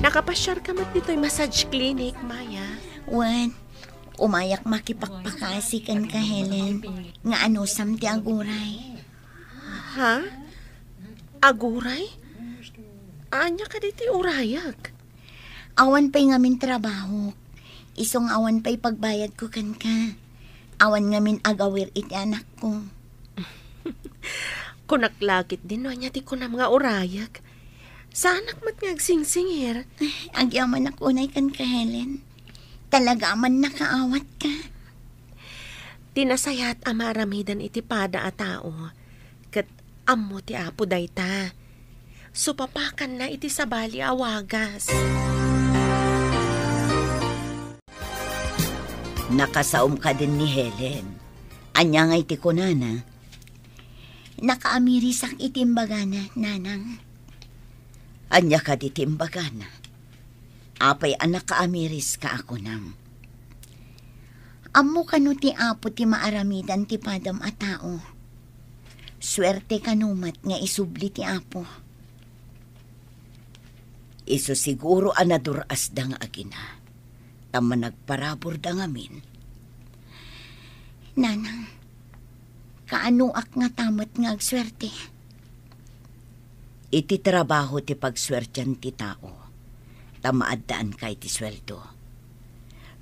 Nakapasiarka met ditoy massage clinic, Maya? Wen, umayak makipakpakasi kenka, Helen, nga anusam ti aguray. Ha? Aguray? Ania kadi ti urayak? Awan pay ngamin trabahok. Isu nga awan pay pagbayadko kenka. Awan ngamin agawir iti anakko. Kunak la ketdin no ania ti kunam nga urayak. Saanak met nga agsingsingir. Agyamanak unay kenka, Helen. Talaga a mannakaawatka. Ti nasayaat a maaramidan iti pada a tao, ket ammo ti Apo dayta. Supapakanna iti sabali a wagas. Nakasaom kadin ni Helen. Ania ngay ti kunana? Nakaamirisak iti imbagana, nanang. Ania kadi ti imbagana? Apay a nakaamiriska a kunam? Ammo kano ti Apo ti maaramidan ti padam a tao. Suerte kano met nga isubli ti Apo. Isu siguro a nadur-asda nga agina, ta managparaburda ngamin. Nanang, kaanoak ngata met nga agsuerte? Iti trabaho ti pagsuertian ti tao, ta maaddaanka iti sueldo.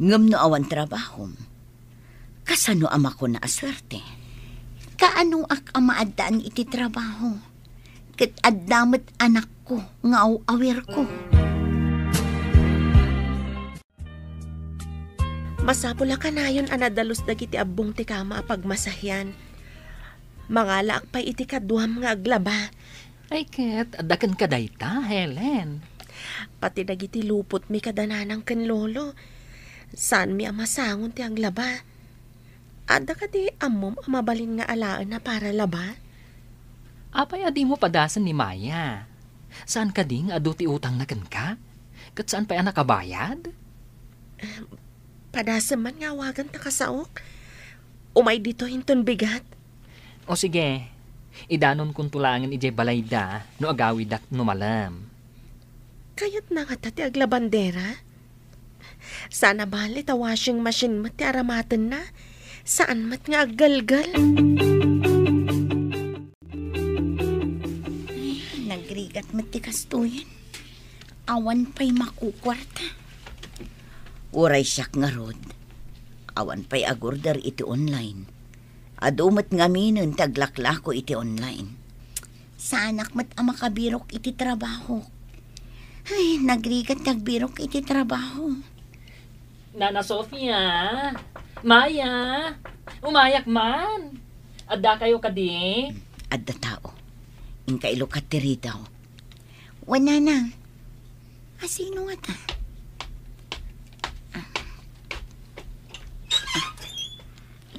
Ngem no awan trabahom, kasano a makuna a suerte? Kaanoak a maaddaan iti trabaho? Ket adda met anakko nga aw-awirko. Masapul a kanayon a nadalus dagiti abbong ti kama a pagmasahian. Mangalaak pay iti kaduam nga aglaba. Ay ket, adda kenka dayta, Helen. Pati dagiti lupotmi kada nanang ken lolo, saanmi a masangon ti aglaba. Adda kadi ammom a mabalin nga alaen a para laba? Apay a dimo padasen ni Maya? Saan kadi nga adu ti utangna kenka? Ket saan pay a nakabayad? Padasem man nga awagan ta kasaok. Umay ditoy inton bigat. O sige, idanonkonto laengen idiay balayda no agawidak no malem. Kayatna ngata ti aglabandera? Saan a bali ta washing machine met ti aramatenna. Saan met nga aggelgel. Ay, nagrigat met ti kastoyen. Awan pay makukuarta. Uray siak ngarud, awan pay agorder iti online. Adu met ngaminen ti aglaklako iti online. Saanak met a makabirok iti trabahok. Ay, nagrigat ti agbirok iti trabaho. Nana Sofia, Maya, umayak man. Adda kayo kadi? Adda tao. Inka ilukat ti ridaw. Wen, nanang. Asino ngata? Ah. Ah.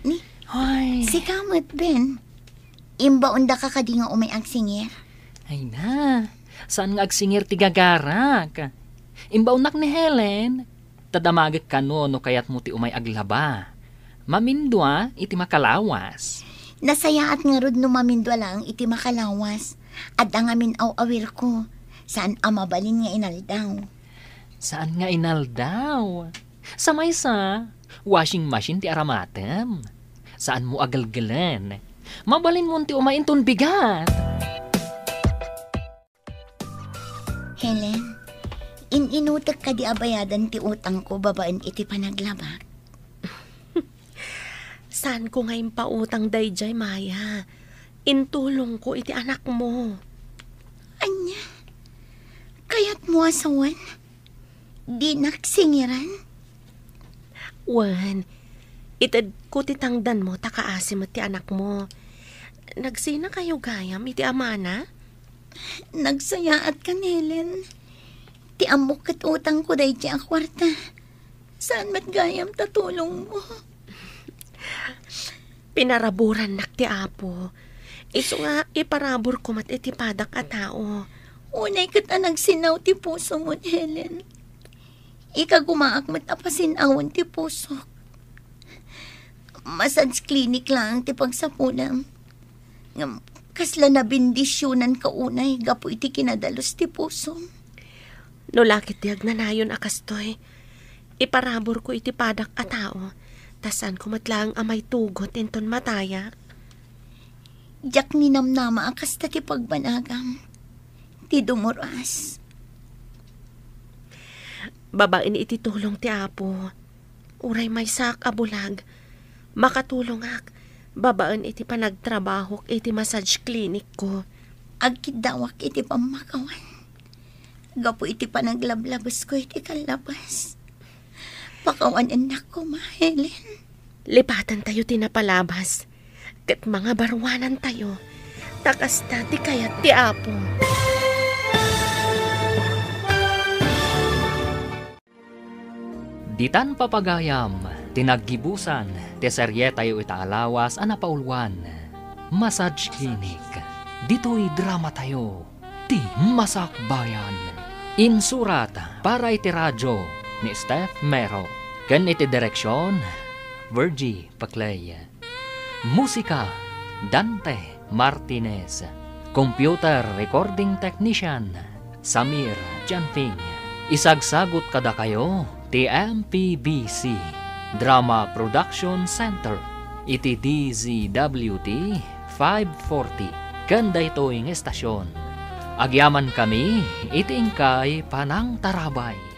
Ni? Hoy. Sika met, Ben. Imbaondaka kadi nga umay agsingir? Ay na, saan nga agsingir ti gagarak? Imbaonnak ni Helen. Ta damagek kano no kayatmo ti umay aglaba. Mamindua iti makalawas. Nasayaat ngarud no mamindua laeng iti makalawas. Adda ngamin aw-awirko. Saan a mabalin nga inaldaw. Saan nga inaldaw? Sa maysa, washing machine ti aramatem. Saanmo a gelgelen. Mabalinmon ti umay inton bigat. Helen, in-inutek kadi a bayadan ti utangko babaen iti panaglabak? Saanko nga impautang daydiay, Maya. Intulongko iti anakmo. Ania? Kayatmo a sawen? Dinak singiran? Wen, itedko ti tangdanmo ta kaasi met ti anakmo. Nagsinakayo gayam iti amana? Nagsayaat kan, Helen. Ti ammok ket utangko daydi a kuarta. Saan met gayam ta tulongmo? Pinaraburannak ti Apo. Isu nga iparaburko met iti padak a tao. Unay ket a nagsinnaw ti pusomon, Helen. Ikagumaak met a pasin-awon ti pusok. Massage clinic laeng ti pagsapulem. Ngem kasla nabendisyonan ka unay gapu iti kinadalus ti pusom. No la ket ti agnanayon a kastoy, iparaburko iti padak a tao, ta saanko met laeng a maitugot inton matayak. Diak ninamnama a kasta ti pagbanagam. Ti dumuras. Babaen iti tulong ti Apo, uray maysaak a bulag, makatulongak babaen iti panagtrabahok iti massage clinic ko. Agkiddawak iti pammakawan. Gapu iti panaglablabesko iti kallabas. Pakawanennak koma, Helen. Lipatentayo ti napalabas, ket mangabaruanantayo, ta kasta ti kayat ti Apo. Ditan papagayam ti naggibusan ti serietayo ita a lawas a napauluan, Massage Clinic. Ditoy dramatayo, ti Masakbayan. Insurat para iti radio ni Steph Mero, ken iti direksion, Virgie Paclay. Musika, Dante Martinez. Computer recording technician, Samir Janfing. Isagsagut kadakayo ti M P B C Drama Production Center iti D Z W T five forty ken daytoy nga estasion. Agyamankami iti inkay panangtarabay.